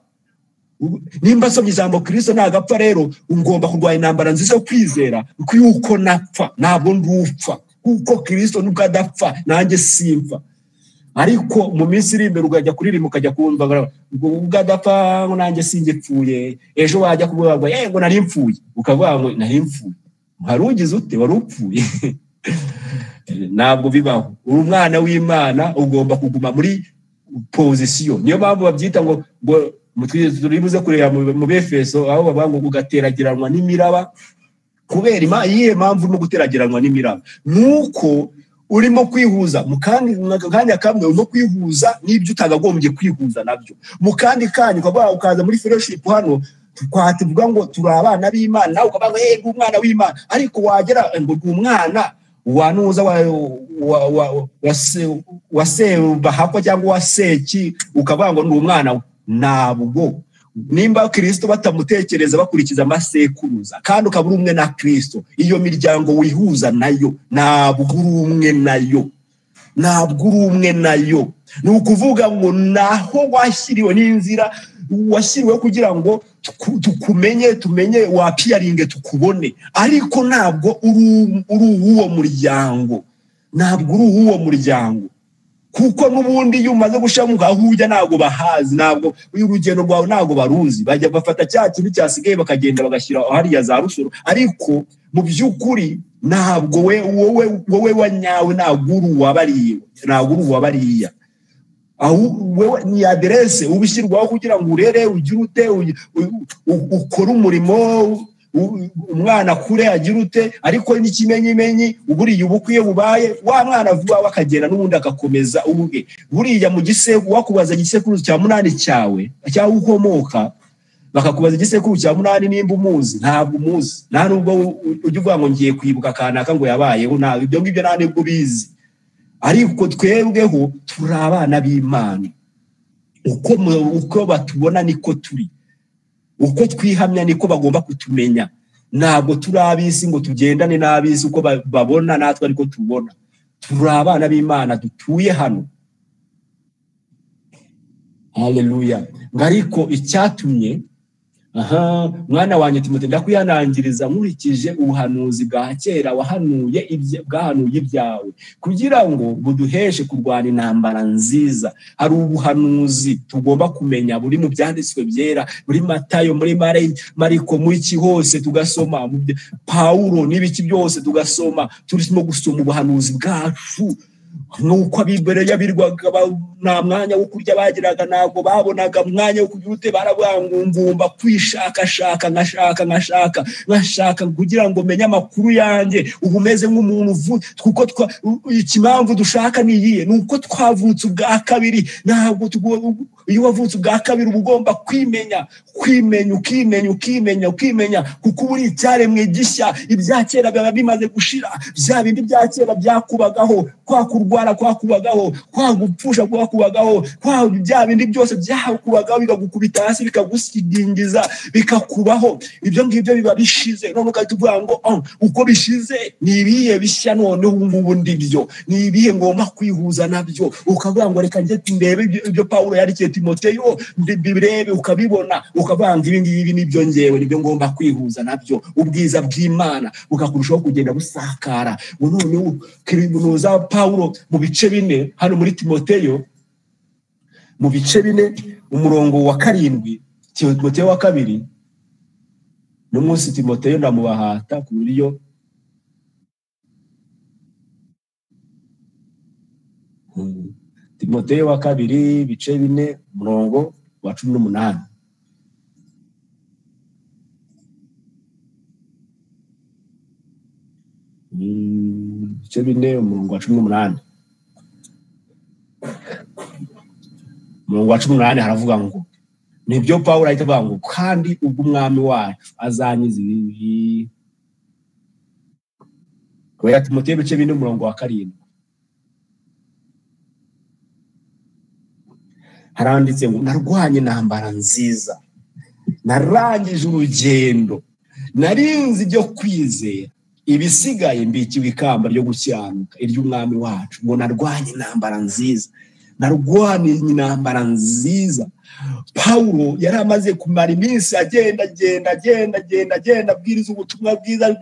Nimba nsomye ijambo Kristo ntago apfa, rero ngomba kurwanya intambara nziza yo kwizera yuko napfa ntabwo ndupfa, kuko Kristo nubwo adapfa nanjye simpfa. Ariko mu minsi iri imbere ukajya kuririmba ukajya kumva ngo ubwo adapfa ngo nanjye sinjye pfuye, ejo wajya kuvuga ngo ngo nari mpfuye, ukavuga ngo nari mpfuye. Wari ugize ute? Wari upfuye. Ntabwo bibaho. Uri umwana w'Imana ugomba kuguma muri position. Niyo mpamvu babyita ngo turibuze kureba mu Befeso aho bavuga ngo ugateragiranwa n'imiraba. Kubera iyihe mpamvu urimo guteragiranwa n'imiraba? Nuko urimo kwihuza mu kanya kamwe, urimo kwihuza n'ibyo utagagombye kwihuza nabyo. Mu kandi kanya ukaza muri fellowship hano twatuvuga ngo turi abana b'Imana, nawe ukavuga ngo ndi umwana w'Imana, ariko wagera ngo ndi umwana wanuza wa Sebahakwa cyangwa wa Seki, ukavuga ngo ndi umwana. Ntabwo nimba Kristo batamutekereza bakurikiza amasekuruza, kandi ukaba uri umwe na Kristo, iyo miryango wihuza nayo ntabwo uri umwe nayo, ntabwo uri umwe nayo. Ni ukuvuga ngo naho washyiriwe n'inzira washyiriwe kugira ngo tukumenye, tumenye wapiyaringe, tukubone, ariko ntabwo uri uw'uwo muryango, ntabwo uri uw'uwo muryango. Kuko n'ubundi iyo umaze gushamuka aho ujya ntabwo bahazi, ntabwo urugendo rwawe ntabwo baruzi. Bajya bafata cya kintu cyasigaye bakagenda bagashyira hariya za rusoro, ariko mu by'ukuri ntabwo wowe wanyawe, ntabwo uri uwabariye, ntabwo uri uwabariya. Aho wewe ni aderese ubishyirwaho kugira ngo urere, ugire ute, ukore umurimo, Umwana kure agira ute, ariko n'ikimenyimenyi uburiye ubukwiye bubaye wa mwana vuba wakagenda n'ubundi agakomeza ubwe. Buriya mu gisekuru wakubaza igisekuru cya 8 cyawe cyangwa ukomoka, bakakubaza igisekuru cya 8 nimba umuzi, ntabwo umuzi. Nta nubwo ujya uvuga ngo ngiye kwibuka kanaka ngo yabayeho, ntabwo ibyo ngibyo nta nibwo ubizi. Ariko twebweho turi abana b'Imana. Uko batubona niko turi, uko twihamya niko bagomba kutumenya. Ntabwo turi ab'isi ngo tugendane n'ab'isi uko babona natwe ariko tubona. Turi abana b'Imana dutuye hano. Haleluya. Ariko icyatumye mwana wanjye Timote ndakwihanangiriza nkurikije ubuhanuzi bwa kera wahanuye bwahanuye ibyawe, kugira ngo buduheshe kurwana intambara nziza. Hari ubuhanuzi tugomba kumenya buri mu byanditswe byera, muri Matayo, muri Mariko, muri iki hose tugasoma, Paulo n'ibiki byose tugasoma. Turimo gusoma ubuhanuzi bwacu nuko abibereya birwaga nta mwanya wo kurya bagiraga, ntabwo babonaga mwanya wo kugira ute, barabangungumba kwishakashaka nkashaka nkashaka kugira ngo menye amakuru yanjye. Ubu meze nk'umuntu kuko ikimpamvu dushaka ni iyihe? Nuko twavutse ubwa kabiri. Ntabwo iyo wavutse ubwa kabiri uba ugomba kwimenya, kwimenya, ukimenya, ukimenya, ukimenya, kuko ubu uri icyaremwe gishya. Ibya kera biba bimaze gushira, bya bindi bya kera byakubagaho, kwa kurwara kwakubagaho, kwa gupfusha kwakubagaho, kwa bya bindi byose byakubagaho bikagukubita hasi, bikagusigingiza, bikakubaho. Ibyo ngibyo biba bishize. None ugahita uvuga ngo uko bishize ni ibihe bishya noneho ngubu ndibyo, ni ibihe ngomba kwihuza nabyo. Ukavuga ngo reka njye ndebe ibyo Paulo yandikiye Timoteyo, mbirebe, ukabibona, ukavuga ngo ibi ngibi nibyo ngewe, nibyo ngomba kwihuza nabyo. Ubwiza bw'Imana bukakurushaho kugenda busakara. Noneho kiribunoza Paulo mu bice 4 hano muri Timoteyo, mu bice 4 umurongo wa 7, Timoteyo wa 2, n'umunsi Timoteyo ndamubahata ku buryo Timoteyo wa 2 bice 4 umurongo wa 18. Bice 4 umurongo wa 18. Umurongo wa 18 haravuga ngo nibyo Paulo ahita avuga ngo kandi ubwo umwami wacu azanyiza ibibi. Kubera Timoteyo bice 4 umurongo wa 7 haranditse ngo narwanye intambara nziza, narangije urugendo, narinze ibyo kwizera, ibisigaye mbikiwe ikamba ryo gukiranuka iry'umwami wacu. Ngo narwanye intambara nziza, narwanye intambara nziza. Paulo yari amaze kumara iminsi agenda agenda agenda agenda agenda abwiriza ubutumwa bwiza,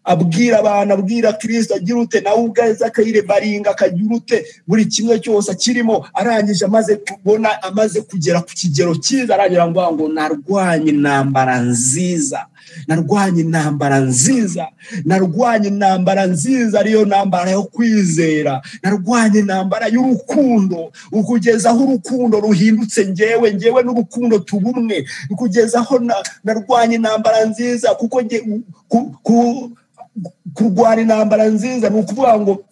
abwira abantu, abwira Kristo, agira ute, nawe ubwaza akayirebaringa, akagira ute, buri kimwe cyose akirimo. Arangije amaze kubona, amaze kugera ku kigero cyiza, arangira ngo narwanye intambara nziza, narwanye intambara nziza, narwanye intambara nziza, ariyo ntambara yo kwizera, narwanye intambara y'urukundo, ukugeza aho urukundo ruhindutse ngewe, ngewe n'urukundo tubumwe, ukugeza aho narwanye intambara nziza. Kuko kurwana intambara nziza ni ukuvuga ngo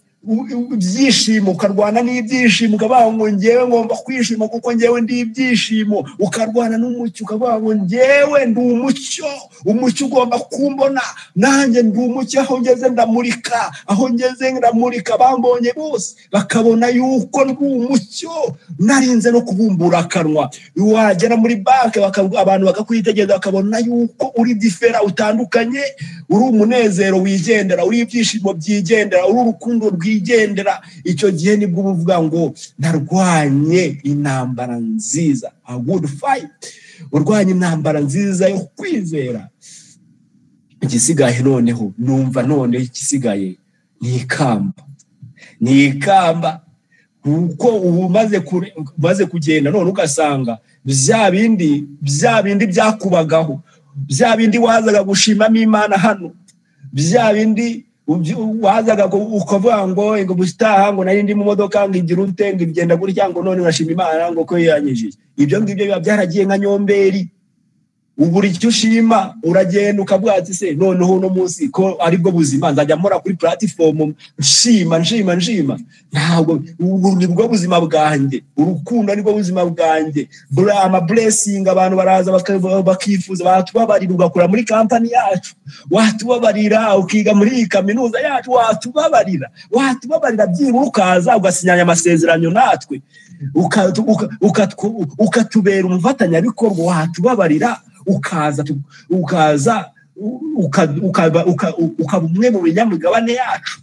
ibyishimo, ukarwana n'ibyishimo, ukavuga ngo ngewe ngomba kwishima kuko ngewe ndi ibyishimo. Ukarwana n'umucyo, ukavuga ngo ngewe ndi umucyo, umucyo ugomba kumbona, nanjye ndi umucyo, aho ngeze ndamurika, aho ngeze ndamurika, bambonye bose bakabona yuko ndi umucyo, narinze no kubumbura akanwa. Wagera muri banki abantu bakakwitegereza, bakabona yuko uri difera, utandukanye, uri umunezero wigendera, uri ibyishimo byigendera, uri urukundo rwigendera. Icyo gihe nibwo uvuga ngo narwanye intambara nziza, a good fight, urwanye intambara nziza yo kwizera. Igisigaye noneho numva none igisigaye ni ikamba, ni ikamba, kuko ubu umaze kugenda none ugasanga bya bindi byakubagaho, bya bindi wazaga gushimamo Imana hano, bya bindi wazaga ukavuga ngo ngo busitaha, ngo nari ndi mu modoka, ngo igira ute, ngo igenda gutya, ngo none urashima Imana ngo ko yanyijije. Ibyo ngibyo biba byaragiye nka nyomberi. Ubura icyo ushima, uragenda ukavuga ati se noneho uno munsi ko aribwo buzima nzajya mpora kuri platform nshima nshima nshima. Ntabwo ubu nibwo buzima bwanjye, urukundo nibwo buzima bwanjye. Ama blessing abantu baraza bakifuza, batubabarira ugakora muri company yacu, watubabarira ukiga muri kaminuza yacu, watubabarira byibura ukaza ugasinyanya amasezerano natwe, ukatubera umufatanyabikorwa, watubabarira ukaza ukaba umwe mu binyamigabane yacu.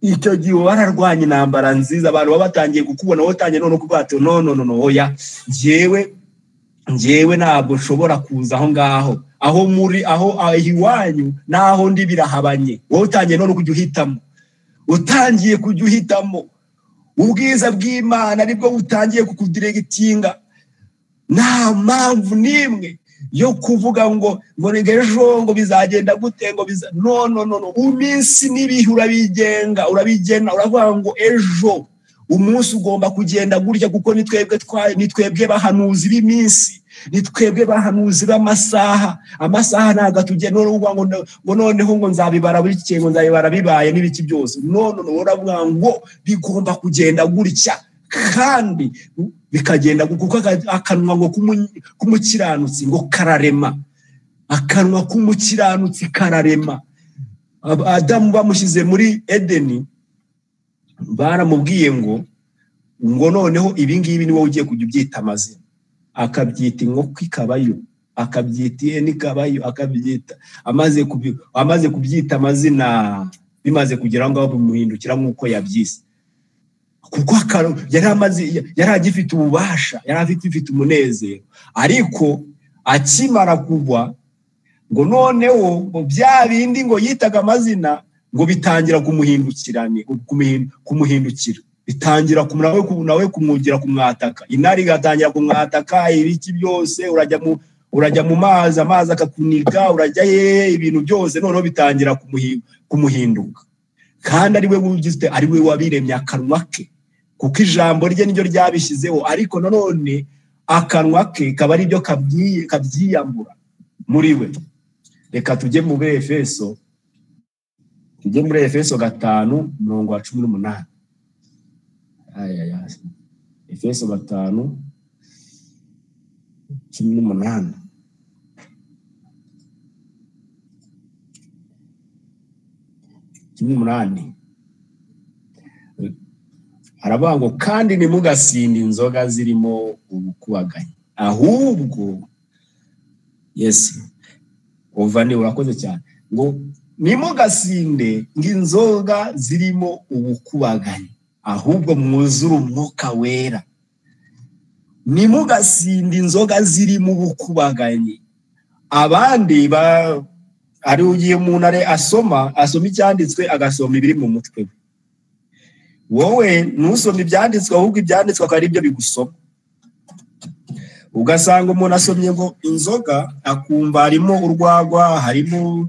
Icyo gihe wararwanya intambara nziza, abantu baba batangiye kukubona wowe utangiye none kuvuga ati no no no oya, njyewe ntabwo nshobora kuza aho ngaho, aho muri aho iwanyu naho ndi birahabanye. Wowe utangiye none kujya uhitamo, utangiye kujya uhitamo ubwiza bw'Imana nibwo butangiye kukudiregitinga. Nta mpamvu n'imwe yo kuvuga ngo ejo ngo bizagenda gute, ngo biza no no no. Uminsi n'ibihe urabigenga, urabigena, uravuga ngo ejo umunsi ugomba kugenda gutya, kuko ni twebwe bahanuzi b'iminsi, ni twebwe bahanuzi b'amasaha. Amasaha ntabwo atugena ngo noneho ngo nzabibara buri kintu, ngo nzabibara bibaye n'ibiki byose. No no no, uravuga ngo bigomba kugenda gutya, kandi bikagenda kuko akanwa ngo k'umukiranutsi ngo kararema, akanwa k'umukiranutsi kararema. Adamu bamushyize muri Edeni, baramubwiye ngo noneho ibi ngibi ni wowe ugiye kujya ubyita amazina, akabyita inkoko ikabayo, akabyita ihene ikabayo, akabyita amaze kubyita amazina, bimaze kugera aho ngaho bimuhindukira nk'uko yabyise, kuko yari agifite ububasha, yari afite umunezero. Ariko akimara kugwa ngo noneho ngo bya bindi ngo yitaga amazina ngo bitangira kumuhindukira, bitangira nawe kumwugira, kumwataka. Intare igatangira kumwataka, ibiki byose, urajya mu mazi, amazi akakuniga, urajya ibintu byose, noneho bitangira kumuhinduka. Kandi ari we wugize, ari we wabiremye akanwa ke, kuko ijambo rye niryo ryabishyizeho. Ariko nanone akanwa ke kaba ari byo kabyiyambura muri we. Reka tujye muri Efeso, tujye muri Efeso 5:18. Efeso 5:18. Aravuga ngo kandi ntimugasinde inzoga zirimo ubukubaganyi, ahubwo yes uvani urakoze cyane, ngo ntimugasinde inzoga zirimo ubukubaganyi, ahubwo mwuzure umwuka wera. Ntimugasinde inzoga zirimo ubukubaganyi. Abandi ari ugiye umuntu asoma icyanditswe agasoma ibiri mu mutwe we. Wowe ntusome ibyanditswe, ahubwo ibyanditswe akaba ari byo bigusoma. Ugasanga umuntu asomye ngo inzoga, akumva harimo urwagwa, harimo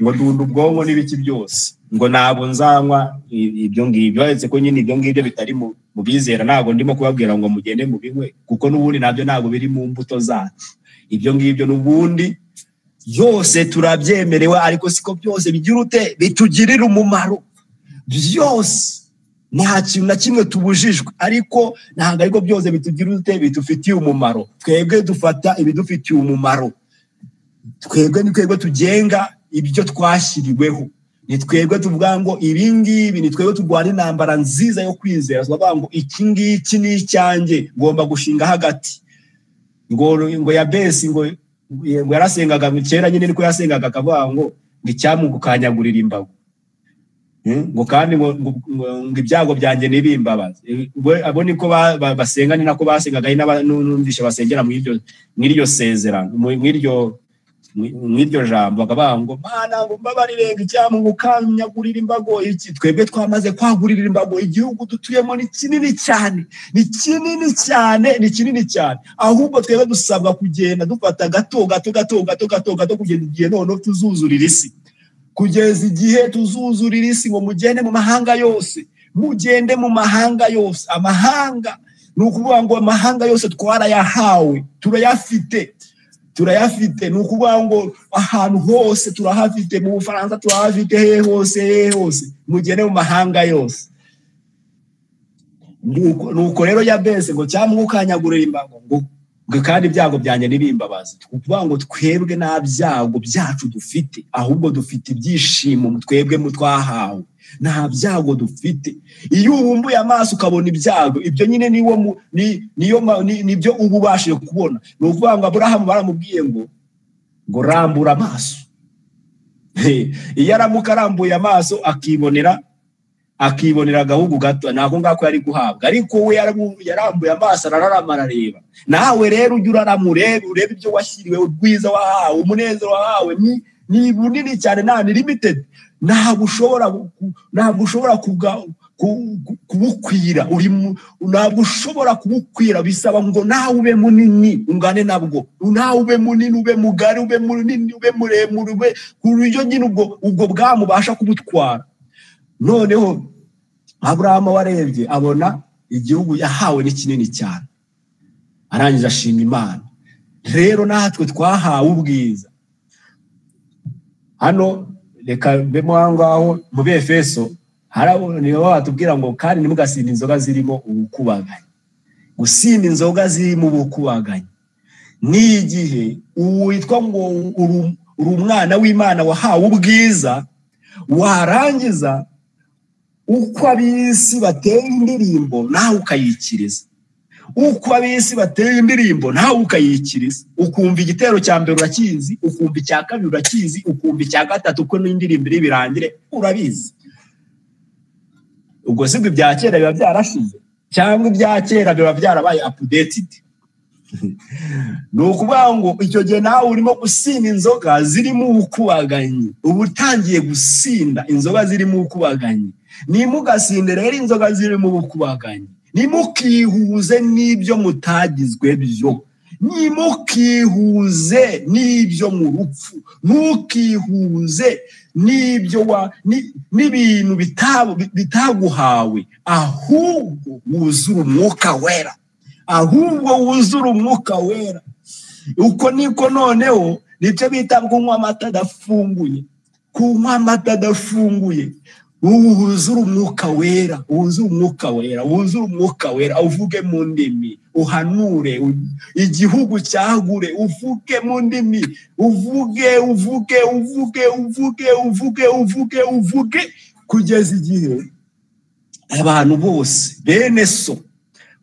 ngo ndunda ubwonko n'ibiki byose, ngo ntabwo nzanywa ibyo ngibyo. Uretse ko nyine ibyo ngibyo bitari mu bizera, ntabwo ndimo kubabwira ngo mugende mubinywe, kuko n'ubundi nabyo ntabwo biri mu mbuto zacu. Ibyo ngibyo n'ubundi byose turabyemerewe, ariko siko byose bigira ute bitugirira umumaro. Byose nta kintu na kimwe tubujijwe, ariko ntabwo ariko byose bitugira ute bidufitiye umumaro. Twebwe dufata ibidufitiye umumaro, twebwe ni twebwe tugenga ibyo twashyiriweho, ni twebwe tuvuga ngo ibi ngibi, ni twebwe turwana intambara nziza yo kwizera, tuvuga ngo iki ngiki ni icyanjye, ngomba gushinga hagati. Ngo Yabesi ngo yarasengaga kera nyine, niko yasengaga akavuga ngo icyamukanyagurira imbago, ngo kandi ngo ibyago byanjye nibimbabaze. Abo niko basenga, ni nako basengaga, n'umvisha basengera mu iryo sezerano, mu iryo jambo, bakavuga ngo Mana ngo mbabarire, ngo icyamukanyagurira imbago. Iki twebwe twamaze kwagurira imbago igihugu dutuyemo ni kinini cyane, ni kinini cyane, ni kinini cyane. Ahubwo twebwe dusabwa kugenda dufata gato gato gato gato gato gato kugeza igihe noneho tuzuzurira isi, kugeza igihe tuzuzurira isi, ngo mugende mu mahanga yose, mugende mu mahanga yose. Amahanga ni ukuvuga ngo amahanga yose twarayahawe, turayafite. Turayafite, ni ukuvuga ngo ahantu hose turahafite, mu Bufaransa turahafite, he hose mugene mu mahanga yose. Nuko rero Yabesi ngo cyamwukanyagurira imbago ngo kandi ibyago byanjye nibimbabaza. Kuvuga ngo twebwe nta byago byacu dufite, ahubwo dufite ibyishimo twebwe mu twahawe. Nta byago dufite. Iyo ubumbuye amaso ukabona ibyago, ibyo nyine nibyo uba ubashije kubona. Ni ukuvuga ngo Aburahamu baramubwiye ngo rambura amaso. Iyo aramuka arambuye amaso akibonera agahugu gato, ntabwo ngako yari guhabwa. Ariko we yarambuye amaso arararama arareba. Nawe rero ujye urarama urebe ibyo washyiriwe, ubwiza wahawe, umunezero wahawe ni bunini cyane, nta ni limited. Ntabwo ushobora kubukwira, ntabwo ushobora kubukwira. Bisaba ngo nawe ube munini ungane nabwo, nawe ube munini, ube mugari, ube munini, ube muremure, ube ku buryo nyine ubwo bwamubasha kubutwara. Noneho Aburahamu warebye abona igihugu yahawe ni kinini cyane, arangije ashima Imana. Rero natwe twahawe ubwiza. Hano reka mbemo aho ngaho mu Befeso nibo batubwira ngo kandi ntimugasinda inzoga zirimo ubukubaganyi. Gusinda inzoga zirimo ubukubaganyi ni igihe witwa ngo uri umwana w'Imana wahawe ubwiza, warangiza uko ab'isi bateye indirimbo nawe ukayikiriza. Uko ab'isi bateye indirimbo nawe ukayikiriza. Ukumva igitero cya mbere urakizi, ukumva icya kabiri urakizi, ukumva icya gatatu, uko n'indirimbo iri birangire urabizi. Ubwo sibwo ibya kera biba byarashize, cyangwa ibya kera biba byarabaye updated. Ni ukuvuga ngo icyo gihe nawe urimo gusinda inzoga zirimo ubukubaganyi, uba utangiye gusinda inzoga zirimo ubukubaganyi. Nimugasinde rero inzoga zirimo ubukubaganyi, nimukihuze n'ibyo mutagizwe byo, nimukihuze n'ibyo mu rupfu, ntukihuze n'ibyo n'ibintu bitaguhawe, ahubwo wuzure umwuka wera. Ahubwo wuzure umwuka wera. Uko niko noneho nibyo bita kunywa amata adafunguye. Kunywa amata adafunguye, wuzure umwuka wera, wuzure umwuka wera, wuzure umwuka wera, uvuge mu ndimi, uhanure, igihugu cyagure, uvuge mu ndimi, uvuge uvuge uvuge uvuge uvuge uvuge uvuge kugeza igihe abantu bose bene so,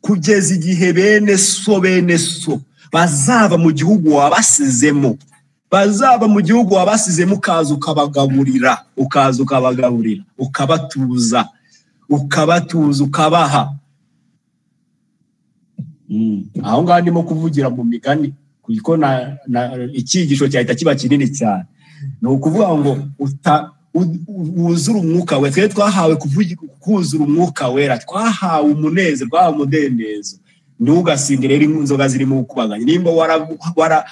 kugeza igihe bene so bazava mu gihugu wabasizemo, bazaba mu gihugu wabasizemo, ukaza ukabagaburira, ukaza ukabagaburira, ukabatuza, ukabatuza, ukabaha. Aho ngaho ndimo kuvugira mu migani kuko icyigisho cyahita kiba kinini cyane. Ni ukuvuga ngo wuzure umwuka wera. Twe twahawe kuzura umwuka wera, twahawe umunezero, twahawe umudendezo. Ntugasinde rero inzoga zirimo ukubaganya. Nimba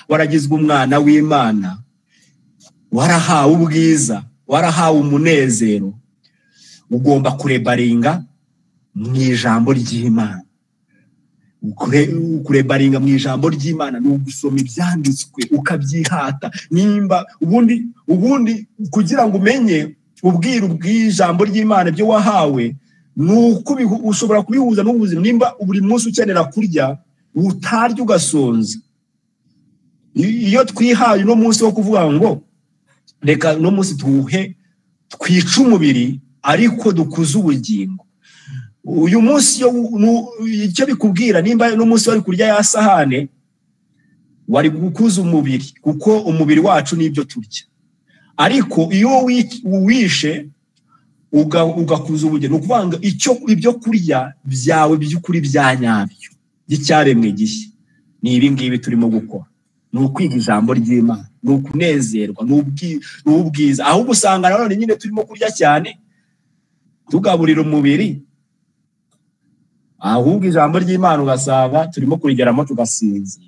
waragizwe umwana w'Imana, warahawe ubwiza, warahawe umunezero, ugomba kurebaringa mu ijambo ry'Imana. Kurebaringa mu ijambo ry'Imana ni ugusoma ibyanditswe ukabyihata. Nimba ubundi kugira ngo umenye ubwiru bw'ijambo ry'Imana ibyo wahawe, nuko ushobora kubihuza n'ubuzima. Nimba buri munsi ukenera kurya, utarya ugasonza. Iyo twihaye uno munsi wo kuvuga ngo reka no munsi tuhe twice umubiri ariko dukuze ubugingo, uyu munsi icyo bikubwira, nimba no munsi wari kurya ya sahane, wari gukuza umubiri, kuko umubiri wacu nibyo turya. Ariko iyo wishe ugakuza ubugingo, ni ukuvuga ngo ibyo kurya byawe by'ukuri bya nyabyo by'icyaremwe gishya ni ibi ngibi turimo gukora. Ni ukwiga ijambo ry'Imana, ni ukunezerwa, ni ubwiza. Ahubwo usanga nanone nyine turimo kurya cyane tugaburira umubiri, ahubwo ijambo ry'Imana ugasanga turimo kurigeramo tugasinzira,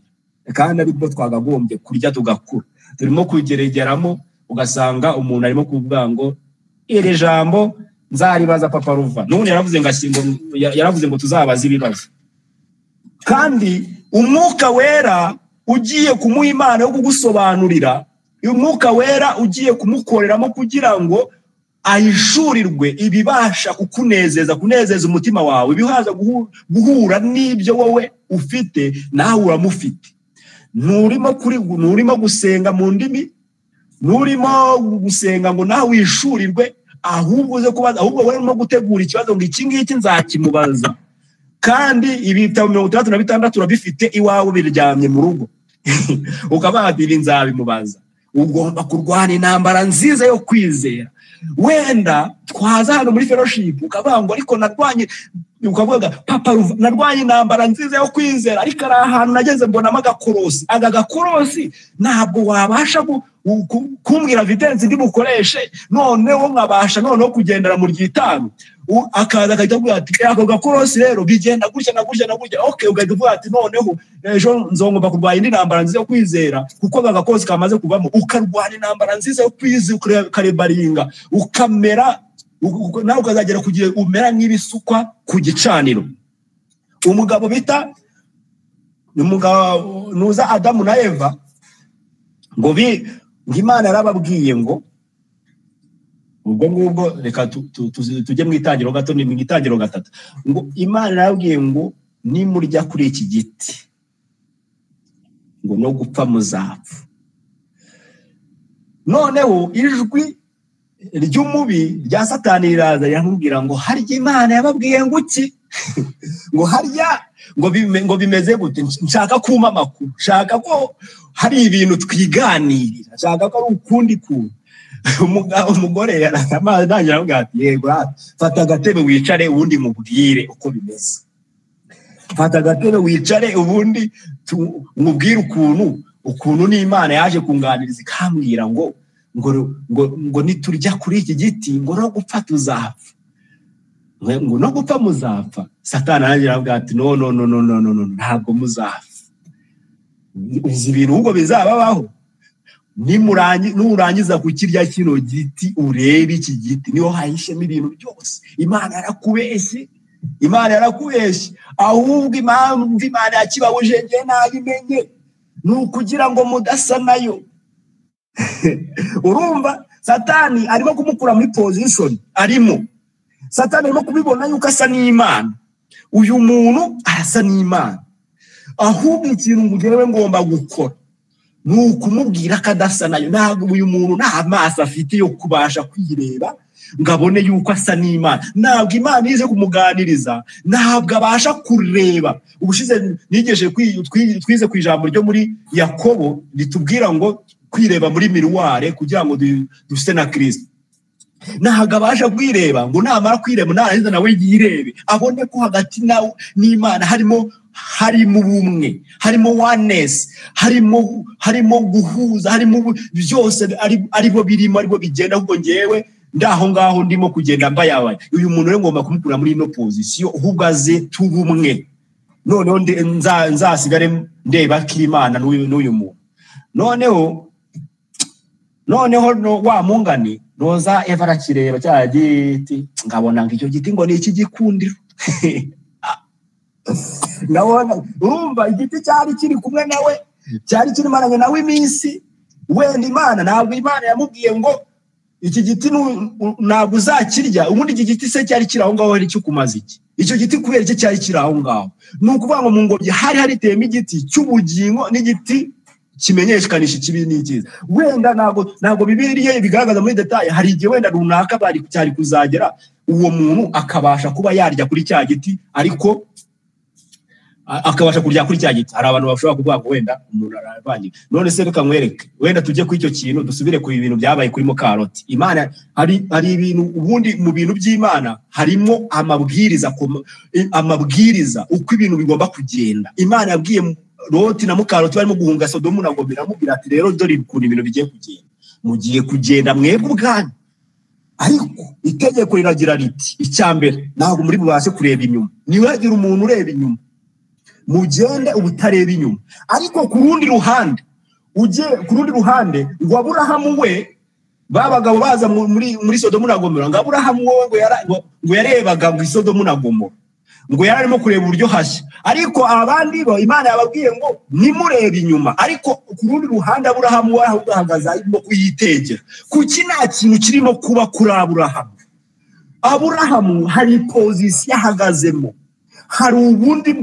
kandi aribwo twagagombye kurya tugakura. Turimo kugeregeramo ugasanga umuntu arimo kuvuga ngo iri jambo nzaribaza Papa Ruva. N'ubundi yaravuze ngo tuzabaza ibibazo. Kandi umwuka wera ugiye kumuha Imana yo kugusobanurira, Umwuka Wera ugiye kumukoreramo kugira ngo ahishurirwe ibibasha kukunezeza, kunezeza umutima wawe, ibihaza guhura n'ibyo wowe ufite nawe uramufite. Nurimo gusenga mu ndimi, nurimo gusenga ngo nawe wishurirwe, ahubwo uze kubaza, ahubwo wowe urimo gutegura ikibazo ngo iki ngiki nzakimubaza. Kandi ibitabo 66 urabifite iwawe biryamye mu rugo, ukabadira nzabimubaza. Ugomba kurwana intambara nziza yo kwizera. Wenda twaza hano muri fellowship ukavuga ngo ariko narwanye, ukavuga papa narwanye intambara nziza yo kwizera, ariko ari ahantu nageze mbonamo agakorosi. Aga gakorosi ntabwo wabasha kumbwira vitensi ndi bukoreshe, noneho nkabasha noneho kugendera mu ryitanu. Akaza akahita avuga ati ako gakorosi rero bigenda gutya na gutya na gutya. Okay, ugahita uvuga ati noneho ejo nzongomba kurwanya indi ntambara nziza yo kwizera, kuko aka gakorosi kamaze kuvamo. Ukarwana intambara nziza yo kwizera, ukarebaringa, ukamera nawe ukazagera kugiye umera nk'ibisukwa ku gicaniro. Umugabo bita umugabo nuza Adamu na Eva, ngo Imana yarababwiye ngo ubwo ngubwo reka tujye mu itangiriro gato, ni mu itangiriro 3, ngo Imana yarababwiye ngo nimurya kuri iki giti ngo no gupfa muzapfa. Noneho ijwi ry'umubi rya Satani riraza riramubwira ngo harya Imana yababwiye ngo iki? Ngo harya ngo bimeze gute? Nshaka kuma amakuru, nshaka ko hari ibintu twiganirira, nshaka ko ari ukundi kuntu. Umugore yaratangira avuga ati yego, fata agatebe wicare ubundi mubwire uko bimeze. Fata agatebe wicare ubundi mubwire ukuntu n'Imana yaje kunganiriza ikambwira ngo ngo ngo niturya kuri iki giti ngo no gupfa tuzapfa, ngo no gupfa muzapfa. Satani arangira avuga ati no no no no no no, ntabwo muzapfa. Uzi ibintu ubwo bizababaho, nurangiza kukirya kino giti urebe iki giti niho hahishemo ibintu byose. Imana yarakubeshye, Imana yarakubeshye. Ahubwo impamvu Imana yakibabuje nge nabimenye ni ukugira ngo mudasa nayo. Urumva Satani arimo kumukura muri position arimo. Satani arimo kubibona yuko asa n'Imana. Uyu muntu arasa n'Imana. Ahubwo ikintu ngewe ngomba gukora ni ukumubwira ko adasa nayo. Ntabwo uyu muntu nta maso afite yo kubasha kwireba ngo abone yuko asa n'Imana. Ntabwo Imana ize kumuganiriza, ntabwo abasha kureba. Ubushize nigeje twize ku ijambo ryo muri Yakobo ritubwira ngo kwireba muri miruware kugira ngo duse na Kristo. Ntabwo abasha kwireba ngo namara kwireba narangiza nawe yirebe abone ko hagati nawe n'Imana harimo ubumwe, harimo oneness, harimo guhuza, harimo byose, aribo birimo, aribo bigenda. Ahubwo ngewe ndaho ngaho ndimo kugenda mbayabaye. Uyu muntu rero ngomba kumukura muri ino position, ahubwo aze tubumwe. Noneho nzasigare ndeba ko Imana n'uyu muntu. Noneho wa mungani noza Eva arakireba cya giti, ngabona ngo icyo giti ngo ni iki gikundiro. Ndabona urumva igiti cyari kiri kumwe nawe, cyari kirimaranye nawe iminsi. Wenda Imana ntabwo Imana yamubwiye ngo iki giti ntabwo uzakirya. Ubundi iki giti se cyari kiri aho ngaho ari cyo kumaza iki? Icyo giti kubera iki cyari kiri aho ngaho? Ni ukuvuga ngo mu ngobyi hari hariteyemo igiti cy'ubugingo n'igiti kimenyekanisha ikibi n'icyiza. Wenda ntabwo Bibiliya ibigaragaza muri detail, hari igihe wenda runaka bari cyari kuzagera uwo muntu akabasha kuba yarya kuri cya giti, ariko akabasha kurya kuri cya giti. Hari abantu bashobora kuvuga ngo wenda umuntu aravangiye. None se reka nkwereke, wenda tujye kuri icyo kintu, dusubire ku bintu byabaye kuri Mukaroti. Imana hari ibintu ubundi mu bintu by'Imana harimo amabwiriza, uko ibintu bigomba kugenda. Imana yabwiye Loti na Mukaroti barimo guhunga Sodomu na Gomora, amubwira ati rero dore ukuntu ibintu bigiye kugenda, mugiye kugenda mwebwe ubwanyu, ariko itegeko riragira riti icya mbere ntabwo muri bubashe kureba inyuma, niwagira umuntu ureba inyuma mugende ubutareba inyuma. Ariko ku rundi ruhande ujye ku rundi ruhande ngo Aburahamu we babagabo baza muri Sodomu na Gomora, ngo Aburahamu we ngo yarebaga ngo Sodomu na Gomora. Ngo yari arimo kureba uburyo hashya, ariko abandi bo Imana yababwiye ngo nimurebe inyuma, ariko ku rundi ruhande Aburahamu we ahagaze arimo kuyitegera. Kuki nta kintu kirimo kuba kuri Aburahamu? Aburahamu hari pozisiyo ahagazemo, hari ubundi,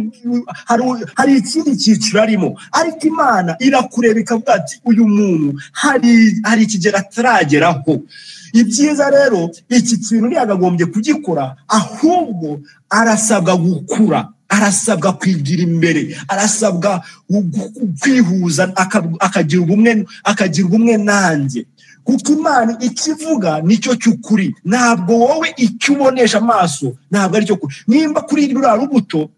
hari ikindi cyiciro arimo, ariko Imana irakureba ikavuga ati uyu muntu hari ikigero atarageraho. Ibyiza rero iki kintu ntiyakagombye kugikora, ahubwo arasabwa gukura, arasabwa kwigira imbere, arasabwa kwihuza, akagira ubumwe nanjye. Kuko Imana ikivuga nicyo cy'ukuri, ntabwo wowe icyo ubonesha amaso ntabwo aricyo kuri. Nimba kuri ruriya rubuto,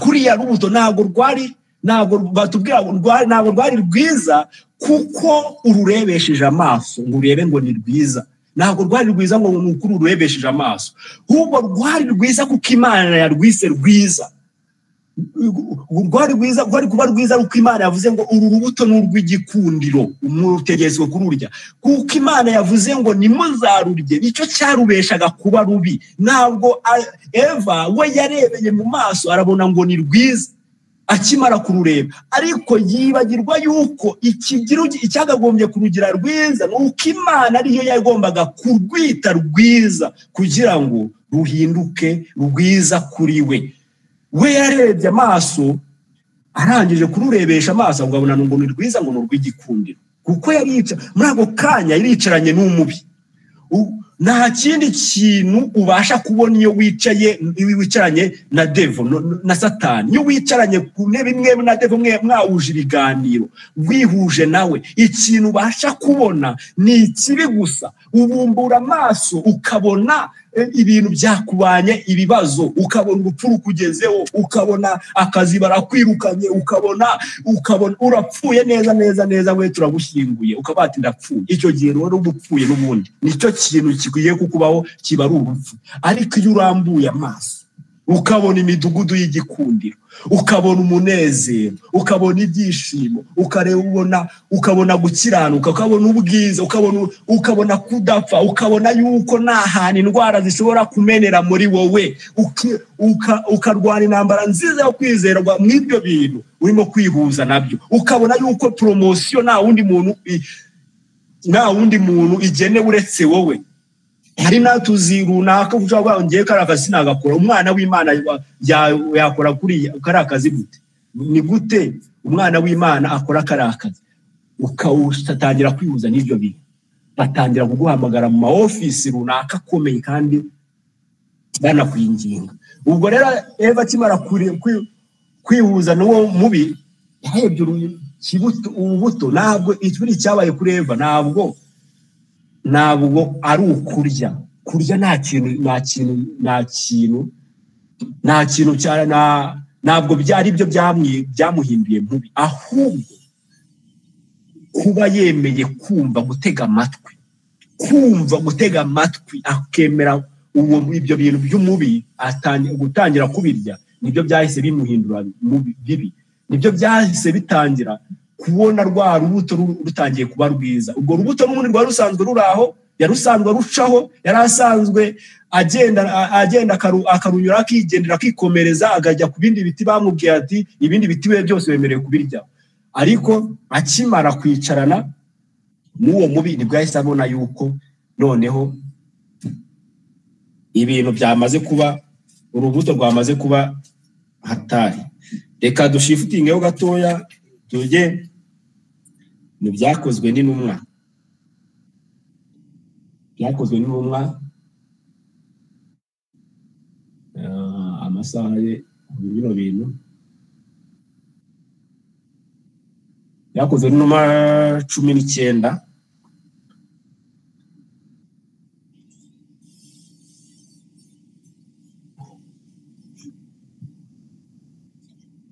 kuriya rubuto ntabwo rwari, ntabwo batubwira ntabwo rwari rwiza kuko ururebesheje amaso ngo urebe ngo ni rwiza. Ntabwo rwari rwiza ngo ni ukuri ururebesheje amaso, ahubwo rwari rwiza kuko Imana yarwise rwiza. Rwari rwiza, rwari kuba rwiza kuko Imana yavuze ngo uru rubuto ni urw'igikundiro, umutegetswe kururya. Kuko Imana yavuze ngo nimuzarurye, nicyo cyarubeshaga kuba rubi. Ntabwo Eva we yarebeye mu maso arabona ngo ni rwiza akimara kurureba, ariko yibagirwa yuko icyagagombye kurugira rwiza ni uko Imana ariyo yagombaga kurwita rwiza kugira ngo ruhinduke rwiza kuri we. We yarebye amaso, arangije kururebesha amaso ngo abona ngo ni rwiza, ngo ni urw'igikundiro, kuko yarica muri ako kanya yaricaranye n'umubi. Nta kindi kintu ubasha kubona iyo wicaye, wicaranye na devil na Satani. Iyo wicaranye ku ntebe imwe na devil mwahuje ibiganiro, wihuje nawe, ikintu ubasha kubona ni ikibi gusa. Ubumbura amaso ukabona ibintu byakubanye ibibazo, ukabona urupfu rukugezeho, ukabona akazi barakwirukanye, ukabona urapfuye neza neza neza, we turagushyinguye, ukaba ati ndapfuye. Icyo gihe rero ubupfuye n'ubundi nicyo kintu kikwiye kukubaho, kiba ari urupfu. Ariko iyo urambuye amaso ukabona imidugudu y'igikundiro, ukabona umunezero, ukabona ibyishimo, ukarebona, ukabona gukiranuka, ukabona ubwiza, ukabona kudapfa, ukabona yuko nta hantu indwara zishobora kumenera muri wowe, ukarwana intambara nziza yo kwizerwa mw'ibyo bintu urimo kwihuza nabyo, ukabona yuko promosiyo nta wundi muntu igenewe uretse wowe. Hari natuzi runaka ushobora ngiye kari akazi nagakora, umwana w'Imana yakora kuri kari akazi gute? Ni gute umwana w'Imana akora kari akazi? Ukawutangira kwihuza n'ibyo bintu, batangira kuguhamagara mu ma office runaka akomeye kandi banakwinginga. Ubwo rero Eva akimara kwihuza n'uwo mubi, yarebye urubuto. Ntabwo ikiburi cyabaye kuri Eva, ntabwo ari ukurya. Kurya nta kintu ntabwo byari byo byamuhinduye mubi, ahubwo kuba yemeye kumva gutega amatwi, akemera ibyo bintu by'umubi, gutangira kubirya, nibyo byahise bimuhindura bibi, nibyo byahise bitangira kubona rwa rubuto rutangiye kuba rwiza. Ubwo rubuto n'ubundi rwari rusanzwe ruraho, yarusanzwe rucaho, yarasanzwe agenda akarunyura, akigendera, akikomereza, akajya ku bindi biti bamubwiye ati ibindi biti we byose wemerewe kubirya. Ariko akimara kwicarana n'uwo mubi, nibwo yahise abona yuko noneho ibintu byamaze kuba, urubuto rwamaze kuba hatari. Reka dushifutingeho gatoya tujye mu byakozwe n'intumwa. Byakozwe n'intumwa, amasaha ye bino bintu byakozwe n'intumwa 19.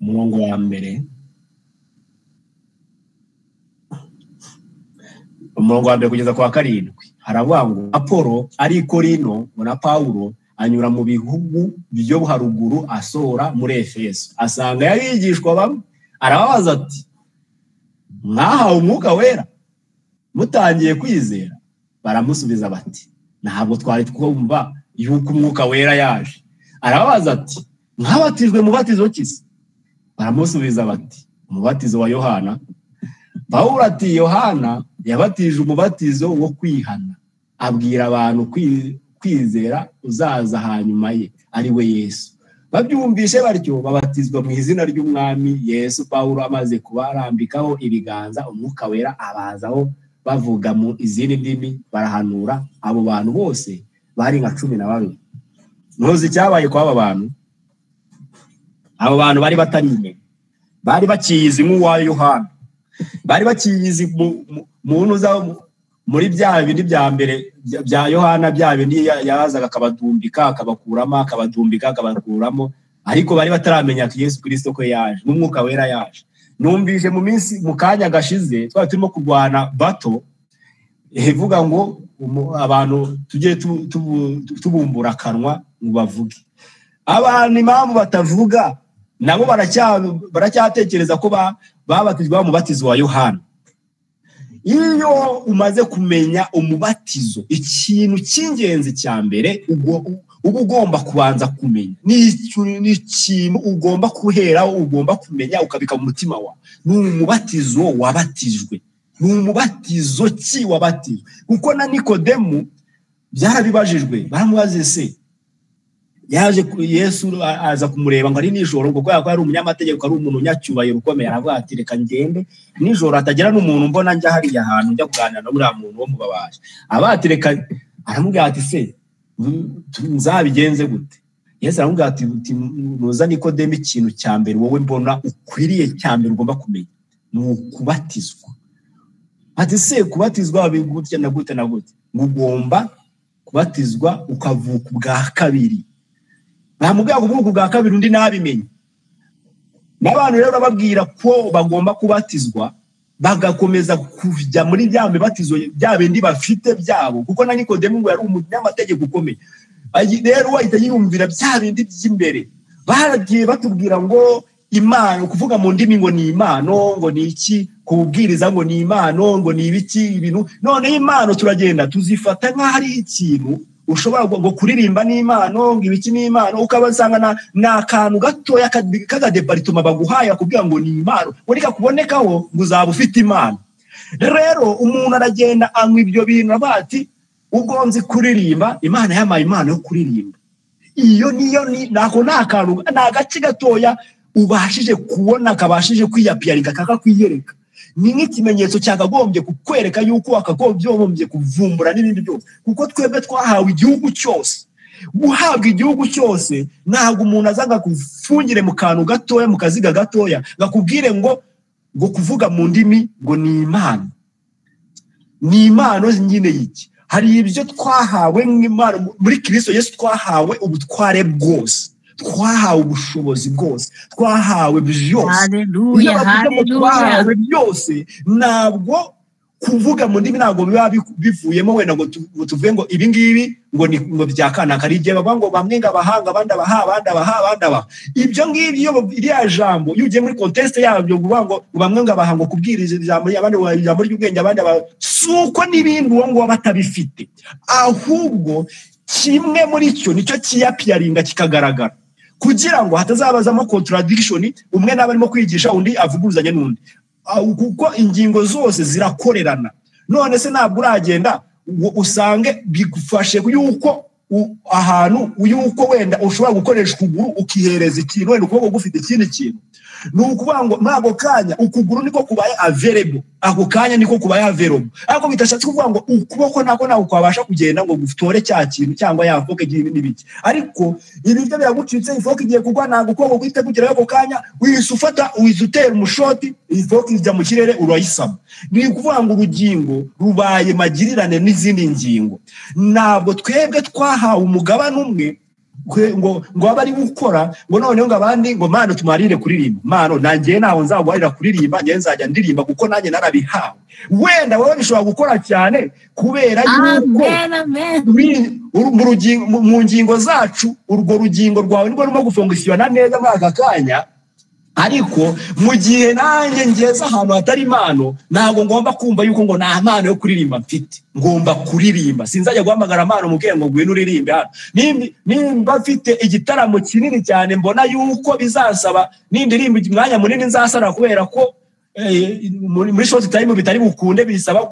Umurongo wa mbere, umurongo wa mbere kugeza kwa 7, haravuga ngo Apolo ari i Korinto na Paulo anyura mu bihugu byo haruguru asohora muri Efeso, asanga yabigishwa bamwe, arababaza ati mwahawe umwuka wera mutangiye kwizera? Baramusubiza bati ntabwo twari twumva yuko umwuka wera yaje. Arababaza ati Mwabatijwe mubatizo ki se? Baramusubiza bati umubatizo wa Yohana. Pawulo ati Yohana yabatije umubatizo wo kwihana, abwira abantu kwizera uzaza hanyuma ye ari we Yesu. Babyumvishe batyo babatizwa mu izina ry'Umwami Yesu. Pawulo amaze kubarambikaho ibiganza, Umwuka Wera abazaho, bavuga mu izindi ndimi, barahanura. Abo bantu bose bari nka 12. Ntuzi icyabaye kw'aba bantu? Abo bantu bari batarimenya, bari bakiyizi nk'uwa Yohana, bari bakiyizi muri bya bindi bya mbere bya Yohana, bya bindi yazaga akabadumbika akabakuramo, akabadumbika akabakuramo, ariko bari bataramenya ko Yesu Kristo ko yaje n'Umwuka Wera yaje. Numvise mu minsi mu kanya gashize twari turimo kurwana bato ivuga ngo abantu tujye tubumbura akanwa ngo bavuge. Abantu impamvu batavuga nabo baracyatekereza ko babatijwe mu mubatizo wa Yohana. Iyo umaze kumenya umubatizo, ikintu cy'ingenzi cya mbere uba ugomba kubanza kumenya ni ikintu ugomba guheraho, ugomba kumenya ukabika mu mutima wawe, ni umubatizo wabatijwe. Ni umubatizo ki wabatijwe? Kuko na Nikodemu byarabibajijwe, baramubaze se yaje Yesu aza kumureba ngo ari nijoro, kuko yari umunyamategeko, ari umuntu unyacyubahiro ukomeye, aravuga ati reka ngende nijoro hatagira n'umuntu mbona njya hariya hantu njya kuganira na buriya muntu wo mubabaje. Ati reka, aramubwira ati se nzabigenze gute? Yesu aramubwira ati nuza Nikodemu, ikintu cya mbere wowe mbona ukwiriye cya mbere ugomba kumenya ni ukubatizwa. Ati se kubatizwa bigutya na gute na gute? Ugomba kubatizwa ukavuka ubwa kabiri. Bamubwira kuvuka ubwa kabiri undi nabimenye. N'abantu rero bababwira ko bagomba kubatizwa, bagakomeza kujya muri bya mibatizo bya bindi bafite byabo, kuko na Nikodemu ngo yari umunyamategeko ukomeye. Rero wahita yiyumvira bya bindi by'imbere. Baragiye batubwira ngo impano, kuvuga mu ndimi ngo ni impano, ngo ni iki, kubwiriza ngo ni impano, ngo ni ibiki ibintu. None impano turagenda tuzifata nk'aho ari ikintu ushobora ngo kuririmba n'impano, ngo ibiki n'impano, ukabasanga na akantu gatoya k'agadepartment baguhaye akubwira ngo ni impano, ngo nikakubonekaho ngo uzaba ufite impano. Rero umuntu aragenda anywa ibyo bintu avuga ati ubwo nzi kuririmba, Imana yampaye impano yo kuririmba. Iyo niyo nako ni akantu, ni agace gatoya ubashije kubona, kabashije kwiyapiyarika, kakakwiyereka. Ni nk'ikimenyetso cyakagombye kukwereka yuko wakagombye kuvumbura n'ibindi byose, kuko twebwe twahawe igihugu cyose. Guhabwa igihugu cyose ntabwo umuntu azaga kufungire mu kantu gatoya, mu kaziga gatoya, ngakubwire ngo kuvuga mu ndimi ngo ni impano. Ni impano nyine y'iki? Hari ibyo twahawe nk'impano muri Kristo Yesu. Twahawe ubutware bwose, twahawe ubushobozi bwose, twahawe byose. Haleluya, haleluya. Twahawe byose. Ntabwo kuvuga mu ndimi ntabwo biba bivuyemo wenda ngo tuvuge ngo ibi ngibi ngo ni ngo bya kanaka, ari igihe bavuga ngo bamwe ngo abahanga, abandi abaha, abandi abaha, abandi abaha. Ibyo ngibyo iyo iriya jambo iyo ugiye muri contexte yabyo uvuga ngo bamwe ngo abaha ngo kubwiriza ijambo, abandi ngo ijambo ry'ubwenge, abandi abaha, si uko n'ibindi uwo nguwo batabifite, ahubwo kimwe muri cyo nicyo kiyapiyaringa kikagaragara, kugira ngo hatazabazamo contradiction, umwe naba arimo kwigisha undi avuguruzanye n'undi, kuko ingingo zose zirakorerana. None se ntabwo uragenda usange bigufashe yuko ahantu yuko wenda ushobora gukoresha ukuguru ukihereza ikintu, wenda ukuboko gufite ikindi kintu. Ni ukuvuga ngo muri ako kanya ukuguru niko kubaye available, ako kanya niko kubaye available, ariko bitashatse kuvuga ngo ukuboko nako ntabwo kwabasha kugenda ngo gutore cya kintu cyangwa ya foke n'ibiki. Ariko ibiryo biragucitse, ifoke igiye kugwa, ntabwo ukuboko guhita kugerayo ako kanya, wihise ufata, wihise utera umushoti, iyi foke ijya mu kirere urayisama. Ni ukuvuga ngo urugingo rubaye magirirane n'izindi ngingo. Ntabwo twebwe twahawe umugabane umwe ngo abe ari gukora, ngo noneho ngo abandi ngo mano tumarire kuririmba, mano nanjye ntaho nzaguharira kuririmba, njye nzajya ndirimba kuko nanjye narabihawe. Wenda wowe bishobora gukora cyane kubera yuko mu ngingo zacu urwo rugingo rwawe nirwo rurimo gufungisiyona neza muri aka kanya, Ariko mu gihe nanjye ngeze ahantu hatari impano, ntabwo ngomba kumva yuko ngo nta mpano yo kuririmba mfite. Ngomba kuririmba, sinzajya guhamagara impano mubwiye ngo ngwino uririmbe hano. Nimba mfite igitaramo kinini cyane mbona yuko bizansaba nindirimba umwanya munini nzasara, kubera ko muri short time bitari bukunde, bisaba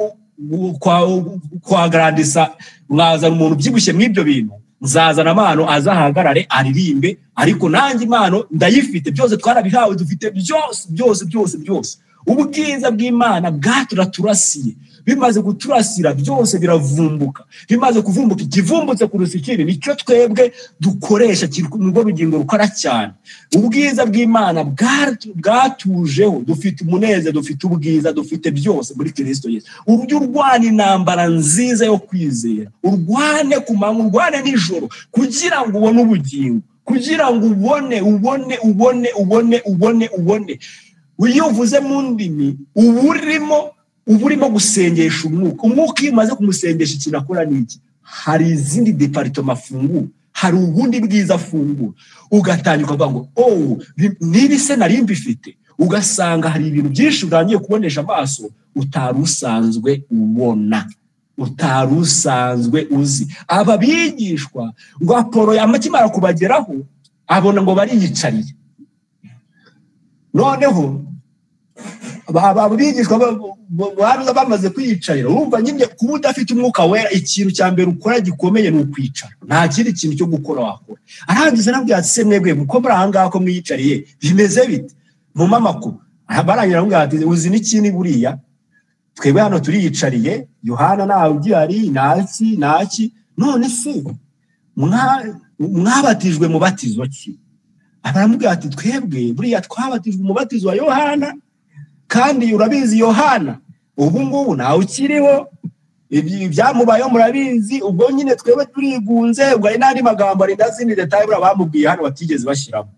kwagrandisa, mwazana umuntu ubyibushye mw'ibyo bintu, nzazana amano azahagarare aririmbe. Ariko nanjye impano ndayifite, byose twarabihawe, dufite byose byose byose byose. Ubwiza bw'Imana bwaturaturasiye, bimaze guturasira byose biravumbuka, bimaze kuvumbuka ikivumbutse kurusha ikindi nicyo twebwe dukoresha, nirwo rugingo rukora cyane. Ubwiza bw'Imana bwatujeho, dufite umunezero, dufite ubwiza, dufite byose muri Kristo Yesu. Urujya urwana intambara nziza yo kwizera, urwane ku manywa, urwane nijoro, kugira ngo ubone ubugingo, kugira ngo ubone ubone ubone ubone ubone ubone. Iyo uvuze mu ndimi uba urimo gusengesha umwuka. Umwuka iyo umaze kumusengesha, ikintu akora ni iki? Hari izindi département afungura, hari ubundi bwiza afungura, ugatangira ukavuga ngo oh, niba se nari mbifite. Ugasanga hari ibintu byinshi utangiye kubonesha amaso utari usanzwe ubona, utari usanzwe uzi. Aba bigishwa ngo Apolo akimara kubageraho abona ngo bariyicariye. Noneho abigishwa bamaze kwiyicarira, urumva nyine kuba udafite umwuka wera, ikintu cya mbere ukora gikomeye ni ukwicara, nta kindi kintu cyo gukora wakora. Arangiza arabwira ati: "Se mwebwe muko muri aha ngaha ko mwiyicariye, bimeze bite? Mumpe amakuru." Barangira aramubwira ati: "Uzi n'ikindi, buriya twebwe hano turiyicariye, Yohana ntawe ugihari, ntaki ntaki. None se mwabatijwe mubatizo ki?" Baramubwira ati: "Twebwe buriya twabatijwe umubatizo wa Yohana, kandi urabizi Yohana ubu ngubu ntawe ukiriho, ibyamubayeho murabizi. Ubwo nyine twebwe turigunze." Ubwo hari n'andi magambo, hari n'izindi détails buriya bamubwiye hano batigeze bashyiramo.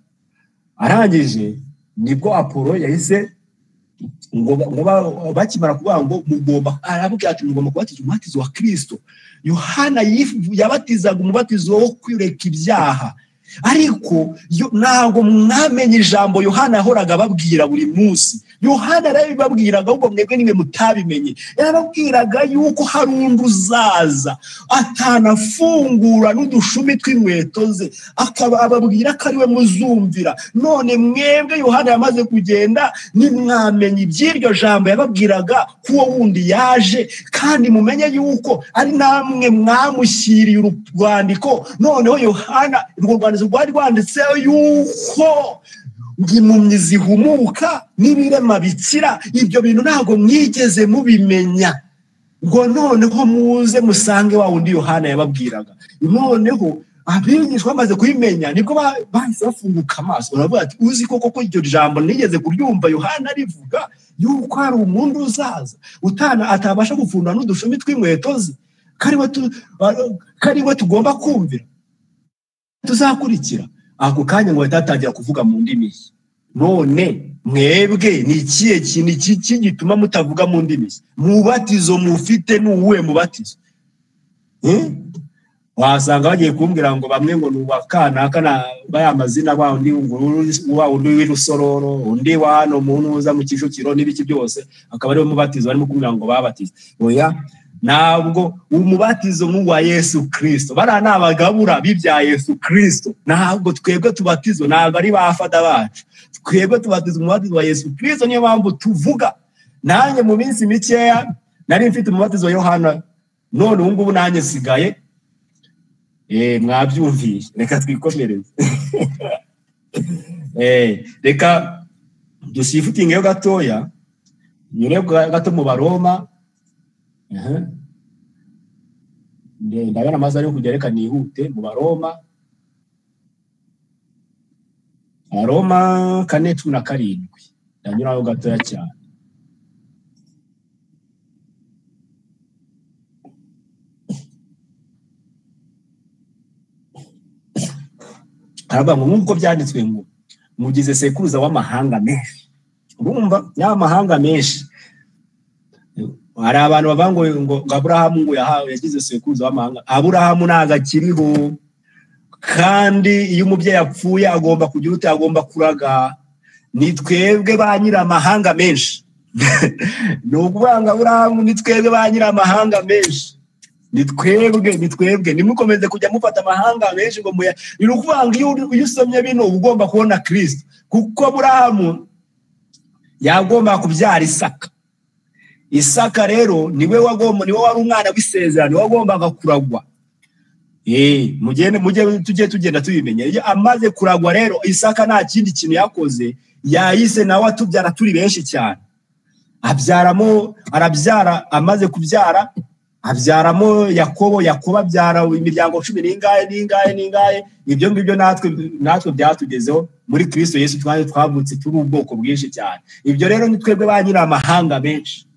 Arangije nibwo Apolo yahise ngo bakimara kuvuga ngo mugomba, arababwira ati: "Mugomba kubatizwa umubatizo wa Kristo. Yohana yabatizaga umubatizo wo kwireka ibyaha, ariko ntabwo mwamenye ijambo Yohana yahoraga ababwira buri munsi. Yohana yarabibabwiraga, ahubwo mwebwe nimwe mutabimenye. Yarababwiraga yuko hari undi uzaza atanafungura n'udushumi tw'inkweto ze, akaba ababwira ko ari we muzumvira. None mwebwe Yohana yamaze kugenda, nimwamenye iby'iryo jambo yababwiraga ko uwo wundi yaje, kandi mumenye yuko ari namwe mwamushyiriye urwandiko. Noneho Yohana, urwo rwandiko rwari rwanditseho yuko ngo impumyi zihumuka n'ibirema bikira. Ibyo bintu ntabwo mwigeze mubimenya, ngo noneho muze musange wa wundi Yohana yababwiraga." Noneho abigishwa bamaze kubimenya nibwo bahise bafunguka amaso, baravuga ati: "Uzi koko ko iryo jambo nigeze kuryumva Yohana rivuga yuko hari umuntu uzaza utana atabasha gufundura n'udushumi tw'inkweto ze, ko ari we tugomba kumvira, tuzakurikira." Ako kanya ngo bahita batangira kuvuga mu ndimi. None mwebwe ni ikihe kintu iki gituma mutavuga mu ndimi? Mubatizo mufite ni uwuhe mubatizo? Wasanga bagiye kumbwira ngo bamwe ngo ni uwa kanaka na baya mazina, wa undi ngo wa undi w'irusororo, undi wa hano muntu uza mu Kicukiro n'ibiki byose, akaba ariwe mubatizo barimo kumbwira ngo babatize. Oya, ntabwo umubatizo nk'uwa Yesu Kristo. Bariya ni abagabura b'ibya Yesu Kristo. Ntabwo twebwe tubatizwa, ntabwo ari ba fada bacu. Twebwe tubatizwa umubatizo wa Yesu Kristo, niyo mpamvu tuvuga. Nanjye mu minsi mikeya nari mfite umubatizo wa Yohana, none ubu ngubu nanjye nsigaye mwabyumviye. Reka twikomereze, reka dushifutingeyo gatoya, nyure gato mu Baroma. Ndabona amazi ari kujya, reka nihute mu Baroma. Abaroma 4:17, ndanyuraho gatoya cyane. Haravuga ngo: "Nk'uko byanditswe ngo mugize sekuruza w'amahanga menshi." Urumva ya mahanga menshi, hari abantu bavuga ngo Aburahamu ngo yahawe, yagize sekuruza w'amahanga. Aburahamu ntabwo akiriho, kandi iyo umubyeyi apfuye agomba kugira ute? Agomba kuraga. Ni twebwe ba nyiramahanga menshi. Ni ukuvuga ngo Aburahamu ni twebwe ba nyiramahanga menshi. Ni twebwe nimukomeze kujya mufata amahanga menshi ngo muya. Ni ukuvuga ngo iyo usomye bino ugomba kubona Kristo, kuko Aburahamu yagomba kubyara Isaka. Isaka rero niwe wagomba, niwe wari umwana w'isezerano, niwe wagombaga kuragwa. Mugende mujye tujye tugenda tubimenye. Iyo amaze kuragwa rero Isaka nta kindi kintu yakoze, yahise nawe atubyara turi benshi cyane. Abyaramo, arabyara, amaze kubyara abyaramo Yakobo, Yakobo abyara imiryango 10 n'ingahe n'ingahe. Ibyo ngibyo natwe byatugezeho muri Kristo Yesu, twari twavutse turi ubwoko bwinshi cyane. Ibyo rero ni twebwe ba nyiramahanga benshi.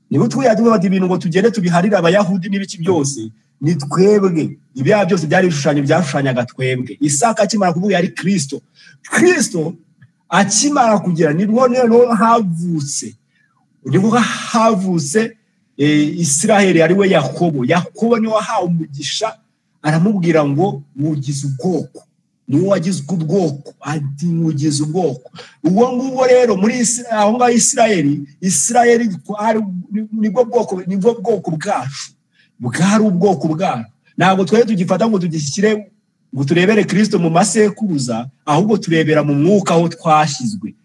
Niba twiyadwe ibintu ngo tugende tubiharire Abayahudi n'ibiki byose, ni twebwe. Ibyaha byose byari ibishushanyo byashushanyaga twebwe. Isaka akimara kuvuga yari Kristo. Kristo akimara kugera nibwo rero havutse, nibwo havutse Israheli ari we Yakobo. Yakobo niwe wahawe umugisha, aramubwira ngo mugize ubwoko. Niwe wagizwe ubwoko, ati mugize ubwoko. Uwo nguwo rero muri aho ngaho Israheli nibwo bwoko, nibwo bwoko bwacu, bwari ubwoko bwacu. Ntabwo twari tugifata ngo tugishyire ngo turebere Kristo mu masekuruza, ahubwo turebera mu mwuka aho twashyizwe.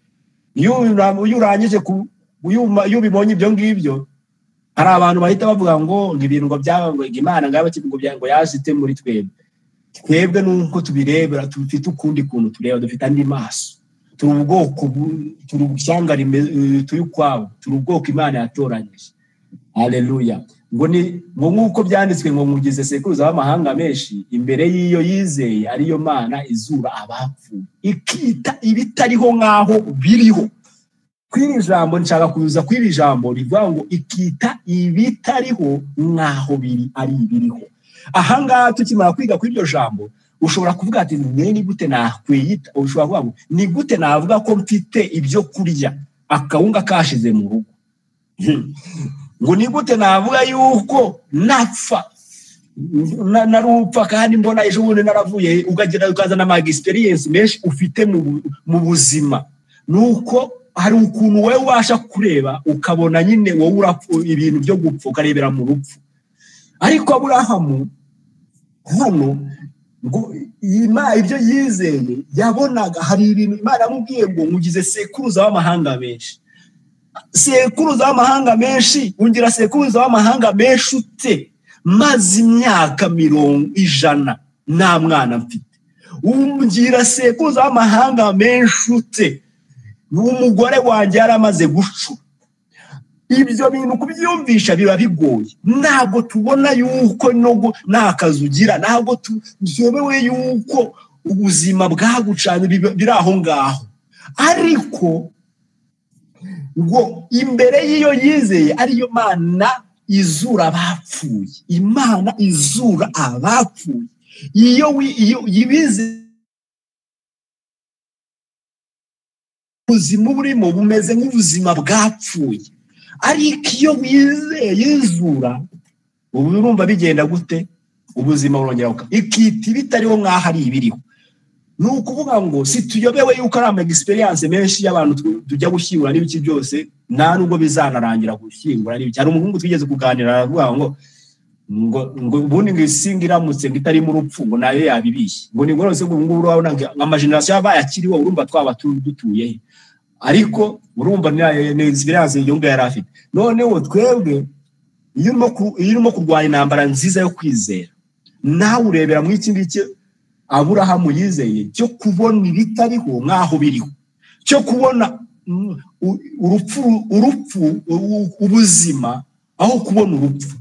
Iyo urangije iyo ubibonye ibyo ngibyo, hari abantu bahita bavuga ngo ibintu ngo byaba Imana ngaba kivugo bya ngo yaje muri twebwe. Twebwe nuko tubirebera tufite ukundi kuntu tureba, dufite andi maso. Turi ubwoko, turi ishyanga turi kwabo, turi ubwoko Imana yatoranyije. Haleluya. Ngo ni ngo nkuko byanditswe ngo mugize sekuruza w'amahanga menshi imbere y'iyo yizeye ariyo Mana izura abapfuye, ikita ibitariho nkaho biriho. Kwiri jambo nshaka kuza kwiri jambo rivuga ngo ikita ibitariho nkaho biri ari ibiriho. Ahangaha tukimara kwiga kuri iryo jambo ushobora kuvuga ati ni gute nakwiyita, ushobora kuvuga ngo ni gute navuga ko mfite ibyo kurya akawunga kashize mu rugo, ngo ni gute navuga yuko napfa narupfa kandi mbona ejo bundi naravuye, ukagira ukazana ama experience menshi ufite mu buzima. Nuko hari ukuntu wowe ubasha kureba ukabona nyine wowe urapfa ibintu byo gupfa ukarebera mu rupfu. Ariko Aburahamu hano ngo ibyo yizeye yabonaga hari ibintu Imana yamubwiye ngo mugize sekuruza w'amahanga menshi. Sekuruza w'amahanga menshi, ungira sekuruza w'amahanga menshi ute maze imyaka 100 nta mwana mfite? Ungira sekuruza w'amahanga menshi ute n'umugore wanjye yaramaze gucura? Ibyo bintu kubyumvisha biba bigoye. Ntabwo tubona yuko nta kazi ugira, ntabwo tuyobewe yuko ubuzima bwagucanye biri aho ngaho. Ariko ngo imbere y'iyo yizeye ariyo Mana izura abapfuye, Imana izura abapfuye. Iyo yibize ubuzima burimo bumeze nk'ubuzima bwapfuye, ariko iyo wizeye izura ubu urumva bigenda gute? Ubuzima burongera ikita ibitariho nkaho ari ibiriho. Ni ukuvuga ngo si tuyobewe yuko ari ama experience menshi y'abantu tujya gushyingura n'ibiki byose, nta nubwo bizanarangira gushyingura n'ibiki. Hari umuhungu twigeze kuganira aravuga ngo ngo ubundi ngo isi iramutse ngo itarimo urupfu ngo nayo yabibishye, ngo ni ngorose ngo ngubu urabona ngo generation yabaye akiriho urumva twaba dutuye he, ariko urumva ni experience yonga yari afite. Noneho twebwe iyo urimo kurwanya intambara nziza yo kwizera, nawe urebera mu iki ngiki Aburahamu yizeye cyo kubona ibitariho nkaho biriho, cyo kubona urupfu ubuzima aho kubona urupfu,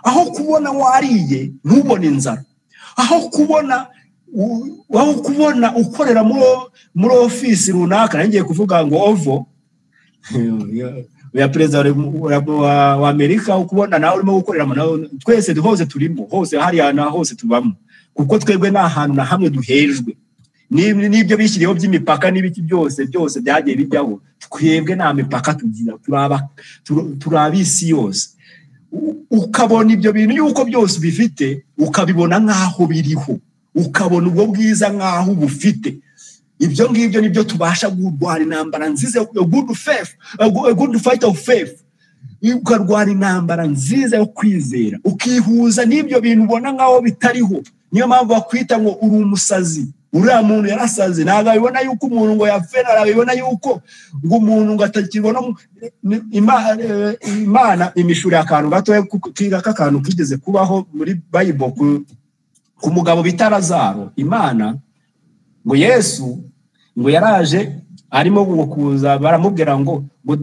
aho kubona wariye ntubone inzara, aho kubona ukorera muri office runaka. Ngiye kuvuga ngo ovo ya president wa Amerika, ukubona nawe urimo gukorera, twese hose turimo, hose hariya na hose tubamo, kuko twebwe nta hantu na hamwe duhejwe. N'ibyo bishyiriyeho by'imipaka n'ibiki byose byose byagiye bijyaho, twebwe nta mipaka tugira, turabisi yose. Ukabona ibyo bintu yuko byose bifite, ukabibona nkaho biriho, ukabona ubwo bwiza nkaho bufite. Ibyo ngibyo nibyo tubasha kurwana intambara nziza, good faith, a good fight of faith. Ukarwana intambara nziza yo kwizera, ukihuza n'ibyo bintu ubona nkaho bitariho. Niyo mpamvu bakwita ngo uri umusazi. Uriya muntu yarasaze, ntabwo abibona yuko umuntu ngo yapfera, arabibona yuko ngo umuntu ngo atakibona. Imana imishuriye akantu gatoya k'akantu kigeze kubaho muri Bible ku mugabo bita Lazaro. Imana ngo Yesu ngo yaraje arimo kuza, baramubwira ngo ngo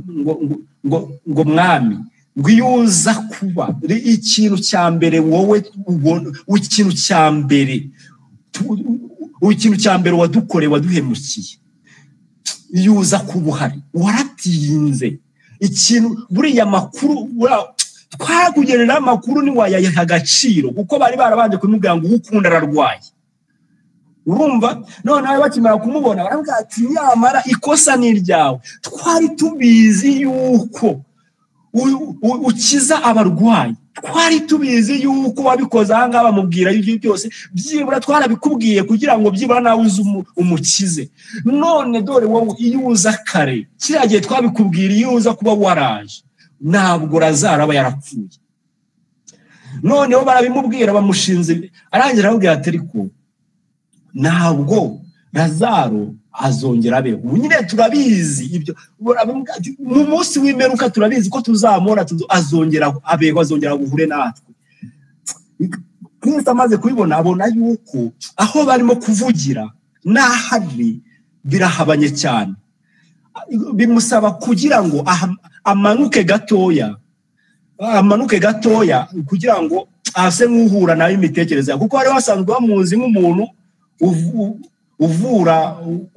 ngo ngo mwami, ngo iyo uza kuba ikintu cya mbere wowe ubona, ikintu cya mbere, ikintu cya mbere wadukoreye, waduhemukiye, iyo uza kuba uhari, waratinze. Ikintu buriya makuru twakugerera amakuru ntiwayaha agaciro, kuko bari barabanje kumubwira ngo ukunda ararwaye. Urumva noneho bakimara kumubona baravuga ati nyamara ikosa ni iryawe, twari tubizi yuko ukiza abarwayi, twari tubizi yuko wabikoze aha ngaha, bamubwira ibyo byose, byibura twarabikubwiye kugira ngo byibura nawe uze umukize. None dore wowe iyo uza kare, kiriya gihe twabikubwira, iyo uza kuba waraje ntabwo Lazaro aba yarapfuye. Noneho barabimubwira, bamushinze, arangira arababwira ati ariko ntabwo Lazaro azongera abeho. Ubu nyine turabizi ibyo, mu munsi w'imperuka turabizi ko tuzamubona, azongera abeho, azongera guhure natwe. Kristo amaze kubibona abona yuko aho barimo kuvugira n'ahari birahabanye cyane, bimusaba kugira ngo amanuke gatoya, amanuke gatoya kugira ngo ase nk'uhura nawe imitekerereze, kuko bari basanzwe bamuzi nk'umuntu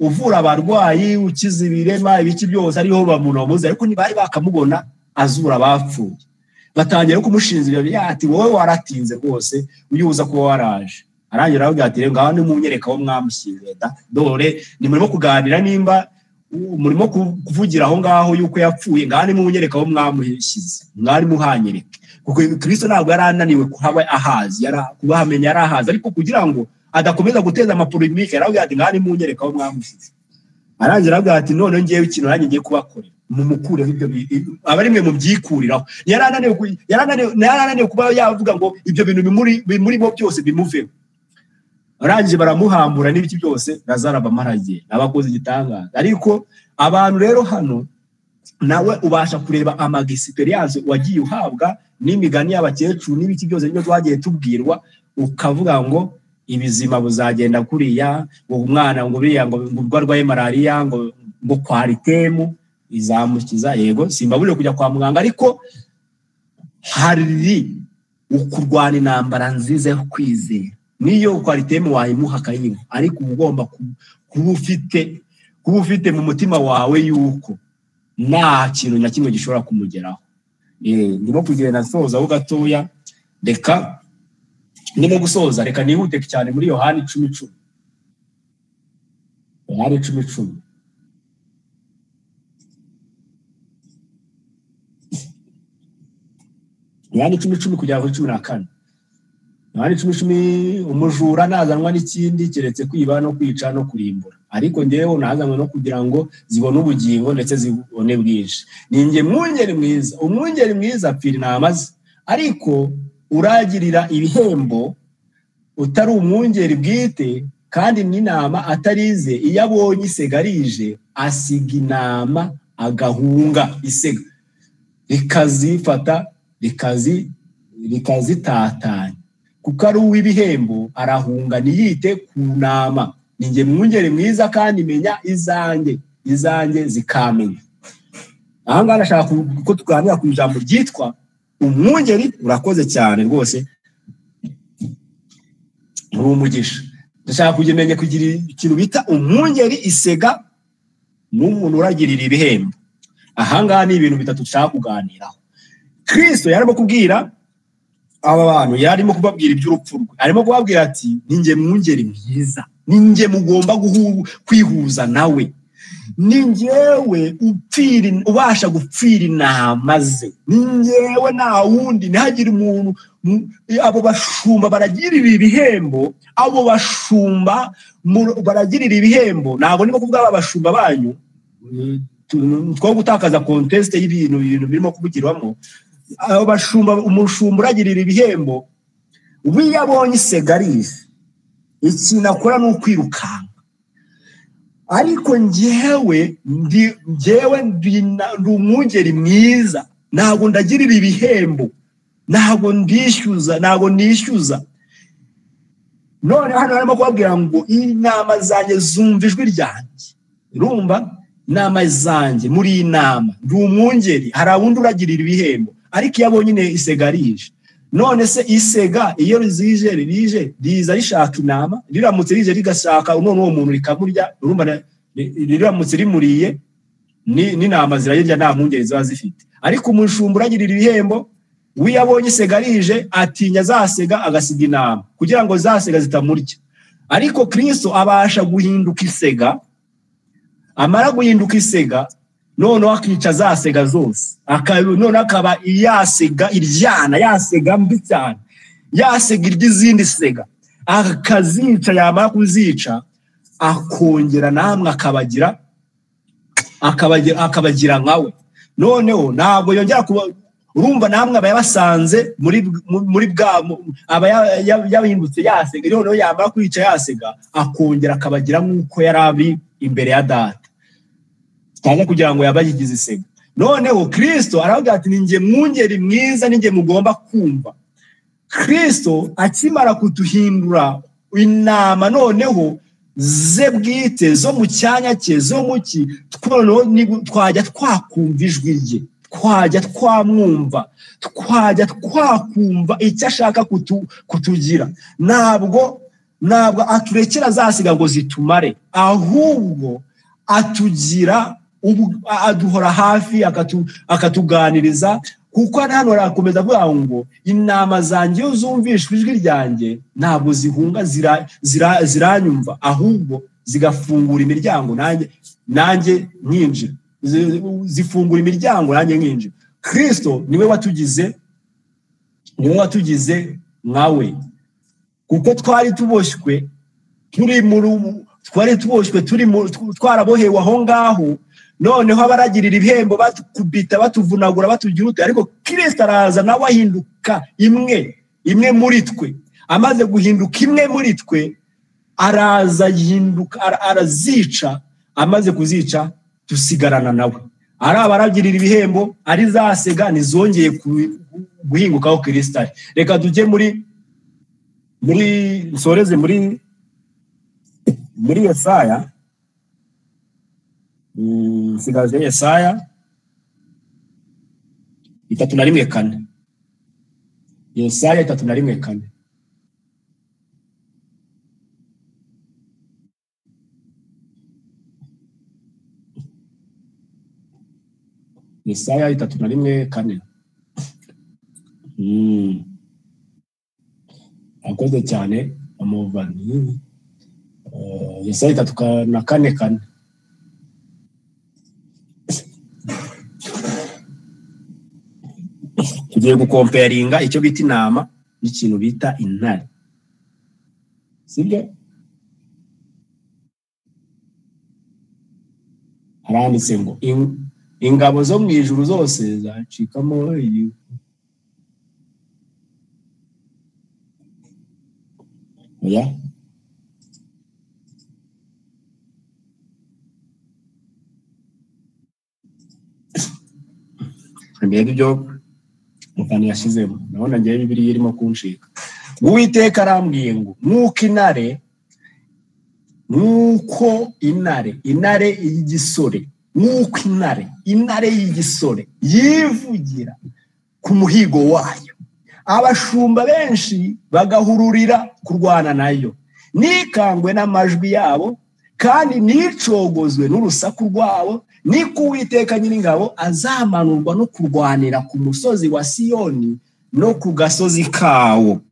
uvura abarwayi, ukiza ibirema, ibiki byose, ariho bamunomuze, ariko ntibari bakamubona azura abapfuye. Batangira kumushinza ibyo, ati wowe waratinze rwose, uyuza kuba waraje. Arangira aravuga ati rero ngaho nimunyereka aho mwamushyize da, dore ni murimo kuganira, nimba murimo kuvugira aho ngaho yuko yapfuye, ngaho nimunyereka aho mwamushyize, mwari muhanyereke. Kuko Kristo ntabwo yari ananiwe kuhaba ahazi, kubahamenya yari ahazi, ariko kugira ngo adakomeza guteza amapolemike yaravuga ati ngaho nimunyereka aho mwamushyize. Arangira aravuga ati none ngewe ikintu nanjye ngiye kubakorera, mumukureho ibyo, aba ari mwe mubyikuriraho. Yarananiwe kuba yavuga ngo ibyo bintu bimurimo byose bimuveho. Arangije baramuhambura n'ibiki byose, Lazaro aba amaragiye, abakoze igitangaza. Ariko abantu rero hano nawe ubasha kureba ama experience wagiye uhabwa n'imigani y'abakecuru n'ibiki byose n'ibyo twagiye tubwirwa, ukavuga ngo ibizima buzagenda kuriya, ngo umwana ngo biriya ngo arwaye malaria, ngo kwaritemu izamukiza. Yego simbaburiye kujya kwa muganga, ariko hari ukurwana intambara nziza yo kwizera. Niyo kwaritemu wayimuha akayinywa, ariko ugomba kuba ufite mu mutima wawe yuko nta kintu na kimwe gishobora kumugeraho. Ndimo kugenda nsoza ho gatoya, reka ndimo gusoza, reka nihute cyane muri Yohani 10:10. Yohani 10:10. Yohani 10:10 kugera kuri 14. Yohani 10:10, umujura nazanwa n'ikindi keretse kwiba no kwica no kurimbura, ariko ngewe nazanwe no kugira ngo zibone ubugingo ndetse zibone bwinshi. Ninjye mwungeri mwiza, umwungeri mwiza apfira intama ze, ariko uragirira ibihembo utari umwungeri bwite kandi n'intama atarize, iyo abonye isega rije asiga intama agahunga isega rikazifata rikazitatanya, kuko ari uw'ibihembo arahunga ntiyite ku ntama. Ninjye mwungeri mwiza kandi menya izanjye, izanjye zikamenya. Aha ngaha ndashaka ko tuganira ku ijambo ryitwa umwungeri. Urakoze cyane rwose, uri umugisha. Ndashaka kugemenya kugira ikintu bita umwungeri, isega n'umuntu uragirira ibihembo. Aha ngaha ni ibintu bitatu dushaka kuganiraho. Kristo yarimo kubwira aba bantu, yarimo kubabwira iby'urupfu rwe, arimo kubabwira ati ninjye mwungeri mwiza, ninjye mugomba kwihuza nawe. Ni njyewe ubasha gupfira intama ze, ni njyewe nta wundi. Ntihagire umuntu. Abo bashumba baragirira ibihembo, abo bashumba baragirira ibihembo. Ntabwo ndimo kuvuga aba bashumba banyu, two gutakaza contest y'ibintu birimo kuvugirwamo. Abo bashumba, umushumba uragirira ibihembo, iyo abonye isega rize, ikintu akora ni ukwirukanka. Ariko njyewe ndi umwungeri mwiza, ntabwo ndagirira ibihembo, ntabwo ndishyuza, ntabwo nishyuza. None hano harimo kubabwira ngo intama zanjye zumva ijwi ryanjye. Urumva, intama zanjye, muri inama ndi umwungeri, hari wundi uragirira ibihembo, ariko iyo abonye isega rije. None se isega iyo rije riza rishaka intama, riramutse rije rigashaka none uwo muntu rikamurya, urumva riramutse rimuriye n'intama zirayirya, nta mpungenge ziba zifite. Ariko umushumba uragirira ibihembo, wiyo abonye isega rije atinya zasega agasiga intama kugira ngo zasega zitamurya. Ariko Kristo abasha guhinduka isega, amara guhinduka isega noneho akica zasega zose, none akaba yasega iryana, yasega mbi cyane, yasega iry'izindi sega, akazica. Yamara kuzica akongera namwe akabagira nkawe. Noneho ntabwo yongera kuba, urumva namwe aba yabasanze muri bwa, aba yahindutse yasega. Noneho yamara kwica yasega akongera akabagira nk'uko yari ari imbere ya data, cyangwa kugira ngo yabagize isega. Noneho Kristo aravuga ati ni njye mwungeri mwiza, ni njye mugomba kumva. Kristo akimara kuduhindura intama noneho ze bwite zo mu cyanya cye, zo mu ki, twajya twakumva ijwi rye, twajya twamwumva, twajya twakumva icyo ashaka kutugira. Ntabwo aturekera zasiga ngo zitumare, ahubwo atugira, aduhora hafi, akatuganiriza. Kuko hano arakomeza avuga ngo intama zanjye iyo zumvishwe ijwi ryanjye ntabwo zihunga, ziranyumva, ahubwo zigafungura imiryango nanjye nkinjira, zifungura imiryango nanjye nkinjira. Kristo niwe watugize, niwe watugize nkawe, kuko twari tuboshywe turi twari tuboshywe turi twarabohewe aho ngaho. Noneho abaragirira ibihembo batukubita, batuvunagura, batugira ute, ariko Kristo araza nawe ahinduka imwe muri twe. Amaze guhinduka imwe muri twe, araza yihinduka, arazica. Amaze kuzica tusigarana nawe. Ari abaragirira ibihembo, ari zasega ntizongeye guhingukaho Kristo ari. Reka tujye muri nsoreze muri Yesaya. Nsigaje Yesaya 31:4. Yesaya 31:4. Yesaya 31:4. Akoze cyane amuvani. Yesaya 34:4. Tugiye gukomperinga icyo bita intama n'ikintu bita intare, sibyo? Haranditse ngo ingabo zo mu ijuru zose zacikamo oya. Mbega ibyo mufani yashizemo, ndabona ngiye Bibiliya irimo kunshika. Uwiteka arambwiye ngo nk'uko intare y'igisore, nk'uko intare y'igisore yivugira ku muhigo wayo, abashumba benshi bagahururira kurwana nayo, nikangwe n'amajwi yabo kandi nicogozwe n'urusaku rwabo, niko Uwiteka Nyiringabo azamanurwa no kurwanira ku musozi wa Siyoni no ku gasozi kawo.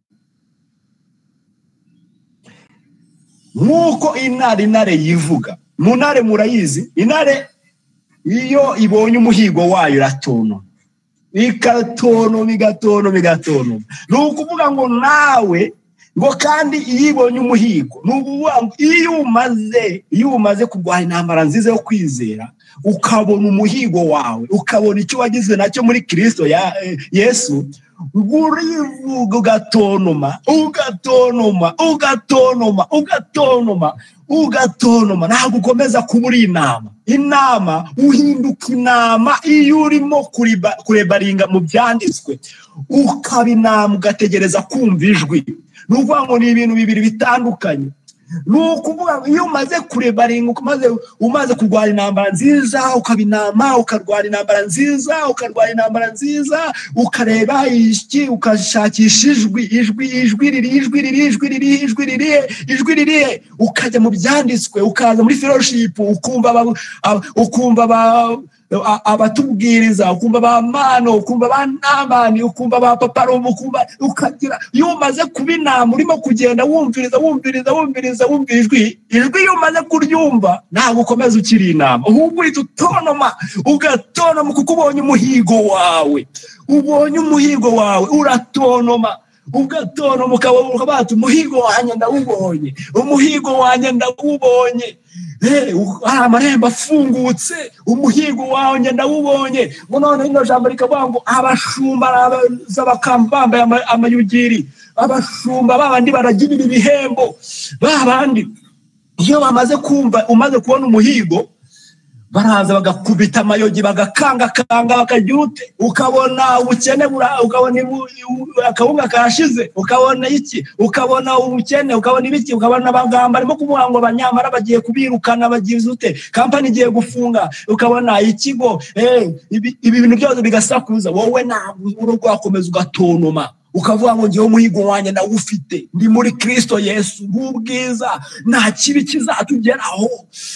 Nk'uko intare yivuga, Mu ntare murayizi, intare iyo ibonye umuhigo wayo iratonoma, ikatonoma, igatonoma, igatonoma. Ni ukuvuga ngo nawe ngo kandi iyo ibonye umuhigo, ni ukuvuga ngo iyo umaze kurwanya intambara nziza yo kwizera, ukabona umuhigo wawe, ukabona icyo wagizwe nacyo muri Kristo ya Yesu, urivuga ugatonoma, ugatonoma, ugatonoma, ugatonoma, ugatonoma. Ntabwo ukomeza kuba uri intama. Intama uhinduka intama iyo urimo kurebaringa mu byanditswe, ukaba intama ugategereza kumva ijwi. Ni ukuvuga ngo ni ibintu bibiri bitandukanye. Ni ukuvuga iyo umaze kurebaringa, umaze kurwanya intambara nziza, ukaba intama, ukarwanya intambara nziza, ukarwanya intambara nziza, ukareba iki, ukashakisha ijwi, ijwi, ijwi riri, ijwi riri, ijwi riri, ijwi riri, ijwi riri, ukajya mu byanditswe, ukaza muri fellowship, ukumva abatubwiriza, ukumva ba mano, ukumva ba namani, ukumva ba paparumu, ukumva ukagira. Iyo umaze kuba intama urimo kugenda wumviriza, wumviriza, wumviriza, wumva ijwi, ijwi iyo umaze kuryumva ntabwo ukomeza ukiri intama, ahubwo uhita utonoma, ugatonoma kuko ubonye umuhigo wawe, ubonye umuhigo wawe, uratonoma, ugatonoma, ukaba ati umuhigo wanjye ndawubonye, umuhigo wanjye ndawubonye. Amarembo afungutse, umuhigo wanjye ndawubonye. Ngo none rino jambo rikavuga ngo abashumba baraza bambaye amayugiri, abashumba babandi baragirira ibihembo, babandi iyo bamaze kumva, umaze kubona umuhigo, baraza bagakubita amayogi, bagakangakanga, bakagira ute, ukabona ubukene, ukabona akawunga karashize, ukabona iki, ukabona ubukene, ukabona ibiki, ukabona abagamba arimo kuvuga ngo abanyamara bagiye kubirukana, bagize ute, kampani igiye gufunga, ukabona ikigo, ibi bintu byose bigasakuza. Wowe ntabwo urwakomeza ugatonoma, ukavuga ngo ngewe umuhigo wanjye ndawufite, ndi muri Kristo Yesu, bw'ubwiza, nta kibi kizatugeraho,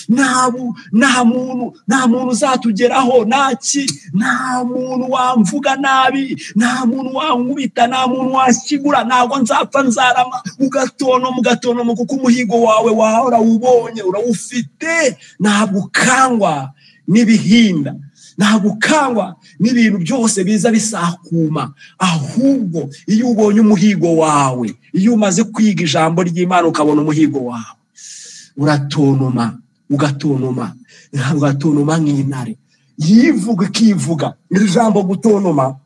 nta muntu uzatugeraho, nta muntu wamvuga nabi, nta muntu wankubita, nta muntu washyigura, ntabwo nzapfa nzarama. Ugatonoma, ugatonoma, kuko umuhigo wawe wahora ubonye, urawufite. Ntabwo ukangwa n'ibihinda, ntabwo ukangwa n'ibintu byose biza bisakuma, ahubwo iyo ubonye umuhigo wawe, iyo umaze kwiga ijambo ry'Imana ukabona umuhigo wawe, uratonoma, ugatonoma, ugatonoma nk'intare yivuga ikivuga. Iri jambo gutonoma,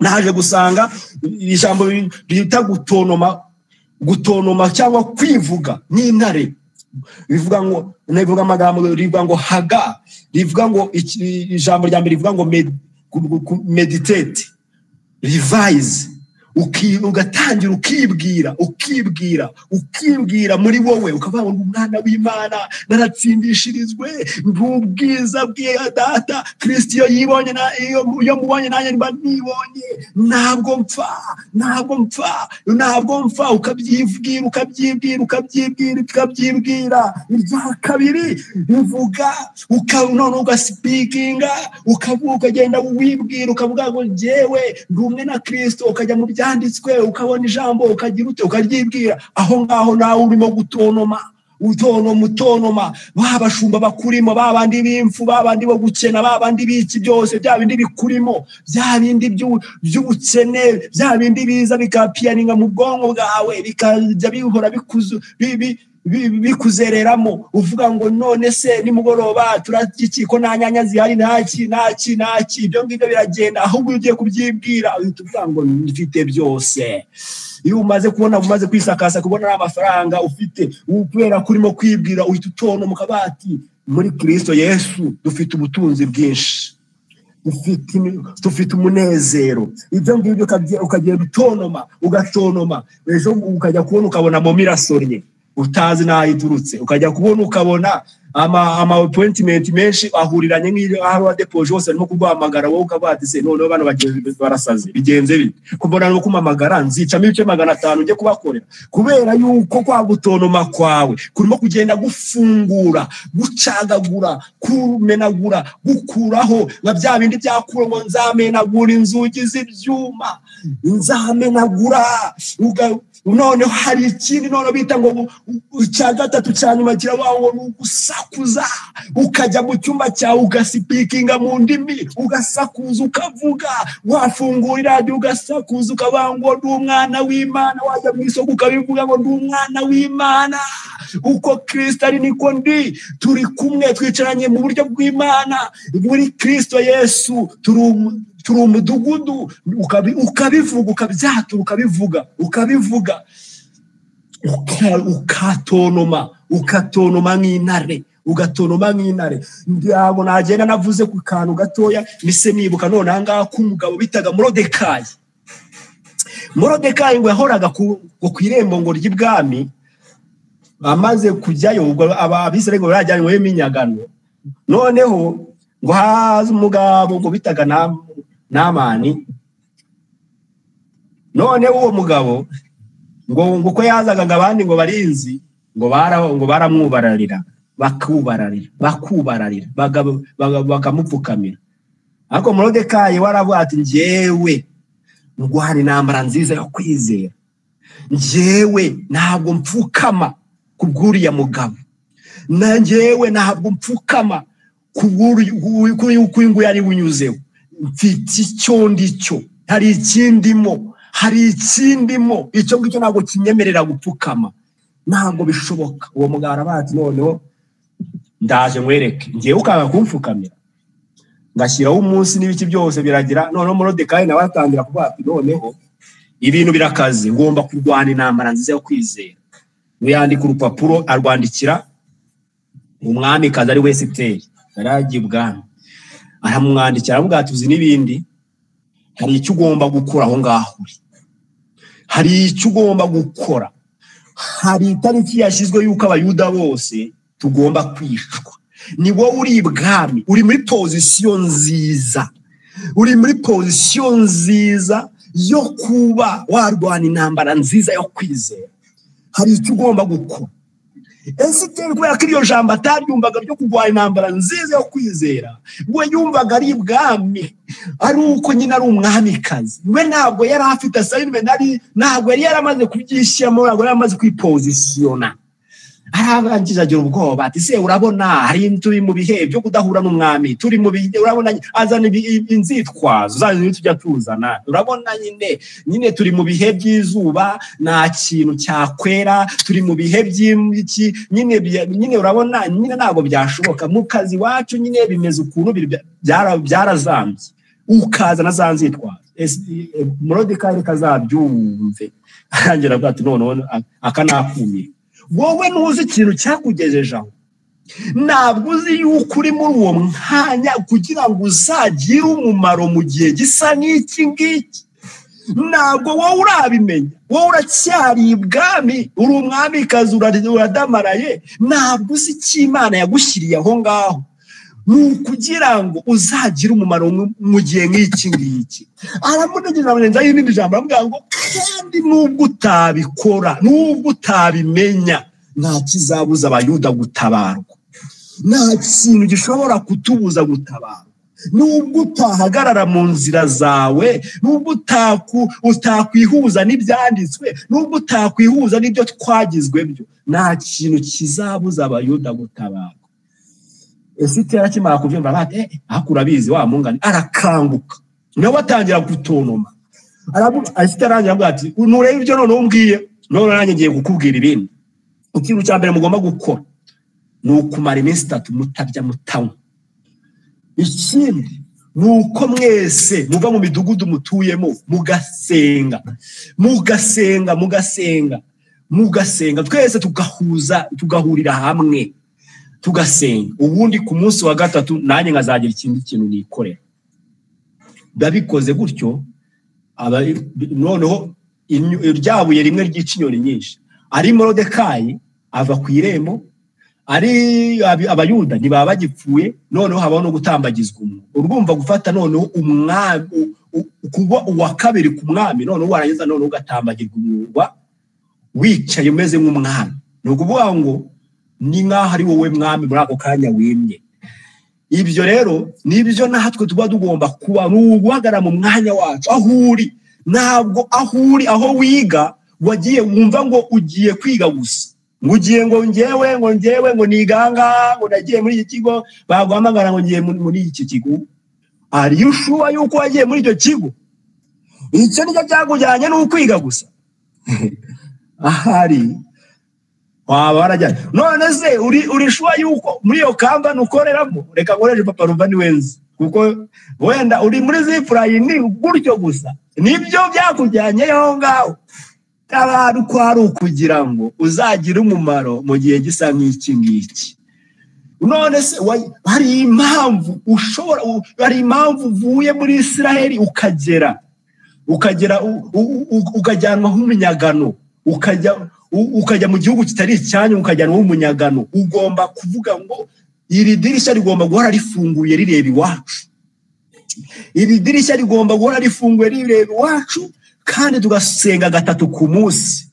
naje gusanga ijambo bita gutonoma, gutonoma cyangwa kwivuga nk'intare, bivuga ngo, rivuga amagambo, rivuga ngo haga, rivuga ngo ijambo rya mbere rivuga ngo meditate, revise, ugatangira ukibwira, ukibwira, ukibwira muri wowe, ukavuga ngo umwana w'Imana naratsindishirizwe, ubwiza bwe data Kristo iyo yibonye, iyo mubonye nanjye mba nibonye, ntabwo mpfa, ntabwo mpfa, ntabwo mpfa. Ukabyibwira, ukabyibwira, ukabyibwira, ukabyibwira. Irya kabiri rivuga, none ugasipikinga, ukavuga, ukagenda wibwira, ukavuga ngo njyewe ndi umwe na Kristo, ukajya mu byanditswe, ukabona ijambo, ukagira ute, ukaryibwira. Aho ngaho nawe urimo gutonoma, utonoma, utonoma, ba bashumba bakurimo, ba bandi b'imfu, ba bandi bo gukena, ba bandi b'iki byose, bya bindi bikurimo, bya bindi by'ubukene, bya bindi biza bikapiyaninga mu bwonko bwawe, bikajya bihora bikuzereramo, uvuga ngo none se nimugoroba turarya ko nta nyanya zihari, ntaki ntaki ntaki, ibyo ngibyo biragenda. Ahubwo iyo ugiye kubyibwira uhita uvuga ngo mfite byose. Iyo umaze kubona, umaze kwisakasa, kubona amafaranga ufite, kubera ko urimo kwibwira, uhita utonoma ukabati muri Kristo Yesu dufite ubutunzi bwinshi, dufite umunezero. Ibyo ngibyo ukagenda utonoma, ugatonoma, ejo ukajya kubona ukabona momo irasonnye utazi n'aho iturutse, ukajya kubona ukabona ama appointment menshi ahuriranye nk'iyo aho wadepoje hose arimo kuguhamagara, wowe ukavuga ati se noneho bano bagenzi barasaze, bigenze bite kumbona no kumamagara, nzicamo ibice 500 njye kubakorera. Kubera yuko kwa gutonoma kwawe kurimo kugenda gufungura, gucagagura, kumenagura, gukuraho nka bya bindi byakura ngo nzamenagura inzugi z'ibyuma, nzamenagura. Noneho hari ikindi noneho bita ngo icya gatatu cya nyuma kiravuga ngo ni ugusakuza, ukajya mu cyumba cyawe ugasipikinga mu ndimi, ugasakuza ukavuga, wafungura iradiyo ugasakuza ukavuga ngo ndi umwana w'Imana, wajya mu isoko ukabivuga ngo ndi umwana w'Imana, uko Kristo ari niko ndi, turi kumwe twicaranye mu buryo bw'Imana muri Kristo Yesu, turi umudugudu. Ukabivuga, ukabyatura, ukabivuga, ukabivuga, ukatonoma, ukatonoma nk'intare, ugatonoma nk'intare. Ntabwo nagenda navuze ku kantu gatoya mise nibuka none aha ngaha k'umugabo bitaga Morodekayi. Morodekayi ngo yahoraga ku irembo ngo ry'ibwami, amaze kujyayo ubwo Abisirayeli ngo barajyanyweyo iminyagano. Noneho ngo haza umugabo ngo bitaga Namani. None uwo mugabo ngo uko yazaga ngo abandi ngo barinzi ngo baramwubararira, bakubararira, bakubararira, bakamupfukamira. Ariko Morodekayi waravuga ati njyewe ndwana intambara nziza yo kwizera, njyewe ntabwo mpfukama kubw'uriya mugabo, na njyewe ntabwo mpfukama kubw'uyu nguyu ari bunyuzeho, mfite icyo ndicyo, hari ikindimo, hari ikindimo, icyo ngicyo ntabwo kinyemerera gupfukama, ntabwo bishoboka. Uwo mugabo aravuga ati noneho ndaje nkwereke, ngewe ukanga kumfukamira, ngashyiraho umunsi n'ibiki byose biragira. Noneho Morodekayi nawe atangira kuvuga ati noneho ibintu birakaze, ngomba kurwana intambara nziza yo kwizera. Yandika urupapuro arwandikira umwamikazi ari we Esiteri, yari agiye ibwami, aramwandikira aramubwira ati uzi n'ibindi, hari icyo ugomba gukora aho ngaho uri, hari icyo ugomba gukora, hari itariki yashyizwe yuko Abayuda bose tugomba kwicwa. Ni wowe uri ibwami, uri muri pozisiyo nziza, uri muri pozisiyo nziza yo kuba warwana intambara nziza yo kwizera, hari icyo ugomba gukora. Esiteri kubera ko iryo jambo ataryumvaga ryo kurwana intambara nziza yo kwizera, we yumvaga ari ibwami, ari uko nyine ari umwamikazi, we ntabwo yari afite assignment, ntabwo yari yaramaze kubyishyiramo, ntabwo yari yaramaze kwipozisiyona. Arangije agira ubwoba ati se urabona hari turi mu bihe byo kudahura n'umwami, turi mu bihe, urabona azana inzitwazo zaje tujya tuzana, urabona nyine turi mu bihe by'izuba nta kintu cyakwera, turi mu bihe by'iki nyine urabona nyine ntabwo byashoboka, mu kazi wacu nyine bimeze ukuntu byarazambye, ukazana za nzitwazo. Morodekayi kazabyumve arangira avuga ati none akanakumira, wowe ntuzi ikintu cyakugejeje aho, ntabwo uzi yuko uri muri uwo mwanya kugira ngo uzagire umumaro mu gihe gisa n'iki ngiki, ntabwo wowe urabimenya, wowe uracyari ibwami, uri umwamikazi, uradamaraye, ntabwo uzi icyo Imana yagushyiriye aho ngaho, ni ukugira ngo uzagire umumaro mu gihe nk'iki ngiki. Aramutegereza amurenzaho irindi jambo aramubwira ngo kandi nubwo utabikora, nubwo utabimenya, nta kizabuza Abayuda gutabarwa, nta kintu gishobora kutubuza gutabarwa. Nubwo utahagarara mu nzira zawe, nubwo utakwihuza n'ibyanditswe, nubwo utakwihuza n'ibyo twagizwe byo, nta kintu kizabuza Abayuda gutabarwa. Esiteri akimara kubyumva bati ariko urabizi wa mungani, arakanguka nawe atangira gutonoma. Esiteri arangira avuga ati nurebe ibyo noneho umbwiye, none nanjye ngiye kukubwira ibindi. Ikintu cya mbere mugomba gukora ni ukumara iminsi 3 mutarya mutanywa. Ikindi ni uko mwese muva mu midugudu mutuyemo mugasenga, mugasenga, mugasenga, mugasenga, twese tugahuza, tugahurira hamwe tugasenga. Ubundi ku munsi wa 3 nanjye nkazagira ikindi kintu nikorera. Ndabikoze gutyo, noneho ryabuye rimwe ryica inyoni nyinshi. Ari Morodekayi ava ku irembo, ari Abayuda ntibaba bagipfuye, noneho habaho no gutambagizwa umuntu. Urumva gufata noneho umwami, kuba uwa kabiri ku mwami, noneho warangiza noneho ugatambagirwa umwuga wicaye umeze nk'umwami. Ni ukuvuga ngo ni nkaho ari wowe mwami muri ako kanya wimye. Ibyo rero nibyo natwe tuba tugomba kuba, ni uguhagarara mu mwanya wacu aho uri. Ntabwo aho uri, aho wiga wagiye wumva ngo ugiye kwiga gusa, ngo ugiye ngo ngewe ngo ngewe ngo niganga ngo nagiye muri iki kigo, baguhamagara ngo ngiye muri iki kigo. Are you sure yuko wagiye muri icyo kigo? Icyo nicyo cyakujyanye ni ukwiga gusa? Ahari waba warajyanye. None se uri sure yuko muri iyo company ukoreramo? Reka nkoreshe Papa Ruva ni wenzi, kuko wenda uri muri Zipline gutyo gusa, nibyo byakujyanye aho ngaho. Abantu ko ari ukugira ngo uzagire umumaro mu gihe gisa nk'iki ngiki. None se hari impamvu ushobora, hari impamvu uvuye muri Israheli ukagera ukajyanwa nk'umunyagano, ukajya mu gihugu kitari icyanyu, ukajyanwa nk'umunyagano. Ugomba kuvuga ngo iri dirishya rigomba guhora rifunguye rireba iwacu, iri dirishya rigomba guhora rifunguye rireba iwacu, kandi tugasenga 3 ku munsi.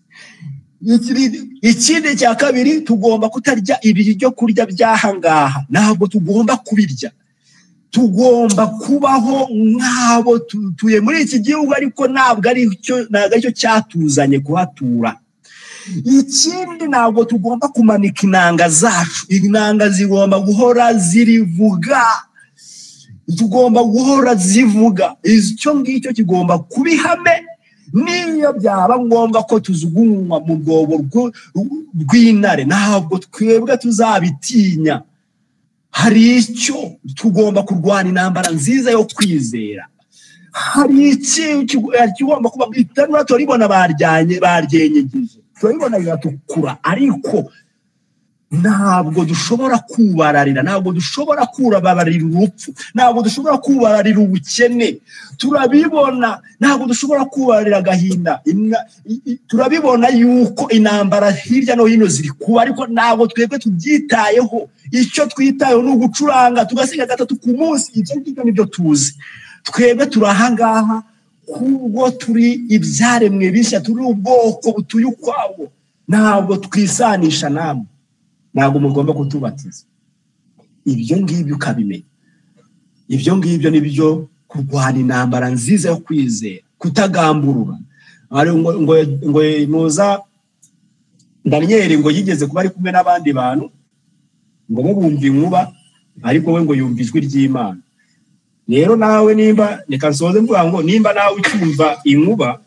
Ikindi cya kabiri, tugomba kutarya ibiryo kurya by'ahangaha, ntabwo tugomba kubirya. Tugomba kubaho nk'abo tuye muri iki gihugu, ariko ntabwo ari cyo cyatuzanye kuhatura. Ikindi, ntabwo tugomba kumanika inanga zacu, inanga zigomba guhora zirivuga, tugomba guhora zivuga. Icyo ngicyo kigomba kuba ihame, niyo byaba ngombwa ko tuzugunywa mu rwobo rw'intare, ntabwo twebwe tuzabitinya. Hari icyo tugomba kurwana intambara nziza yo kwizera. Hari ikigomba kuba itanura, turabibona baryanye baryenyegeje, turabibona biratukura, ariko ntabwo dushobora kubararira, ntabwo dushobora kubabarira urupfu, ntabwo dushobora kubararira ubukene, turabibona, ntabwo dushobora kubararira agahinda. Turabibona yuko intambara hirya no hino ziri kuba, ariko ntabwo twebwe tubyitayeho. Icyo twitayeho ni ugucuranga tugasiga 3 ku munsi. Ibyo ngibyo nibyo tuzi. Twebwe turi ahangaha kubwo turi ibyaremwe bishya, turi ubwoko butuye ukwabo, ntabwo twisanisha namwe, ntabwo mugomba kutubatiza. Ibyo ngibyo ukabimenya, ibyo ngibyo nibyo kurwana intambara nziza yo kwizera, kutagamburura. Ngo nuza Daniyeli ngo yigeze kuba ari kumwe n'abandi bantu, ngo bo bumva inkuba, ariko we ngo yumva ijwi ry'Imana. Rero nawe nimba, reka nsoze mvuga ngo nimba nawe ucyumva inkuba,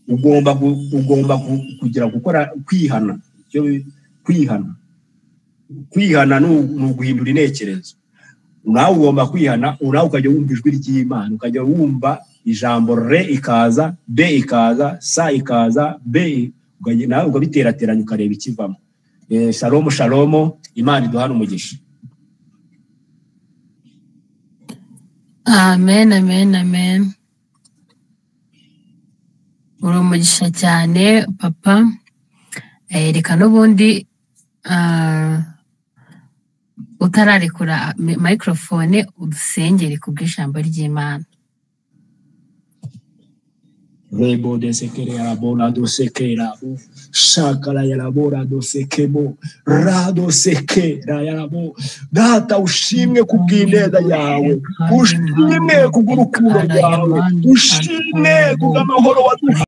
ugomba kugira gukora kwihana. Kwihana ni uguhindura intekerezo. Nawe ugomba kwihana, nawe ukajya wumva ijwi ry'Imana, ukajya wumva ijambo re ikaza, b ikaza, sa ikaza, b, nawe ukabiterateranya ukareba ikivamo. Shalom shalom, Imana iduhane umugisha. Amen, amen, amen. Uri umugisha cyane papa. Reka n'ubundi utararekura microphone udusengere kubw'ijambo ry'Imana. Rebo de sekere yarabona do sekera shakara yarabora do sekebo rado sekera yarabo. Data ushimwe kubw'ineza yawe, ushimwe kubw'urukundo rwawe, ushimwe kubw'amahoro waduhaye.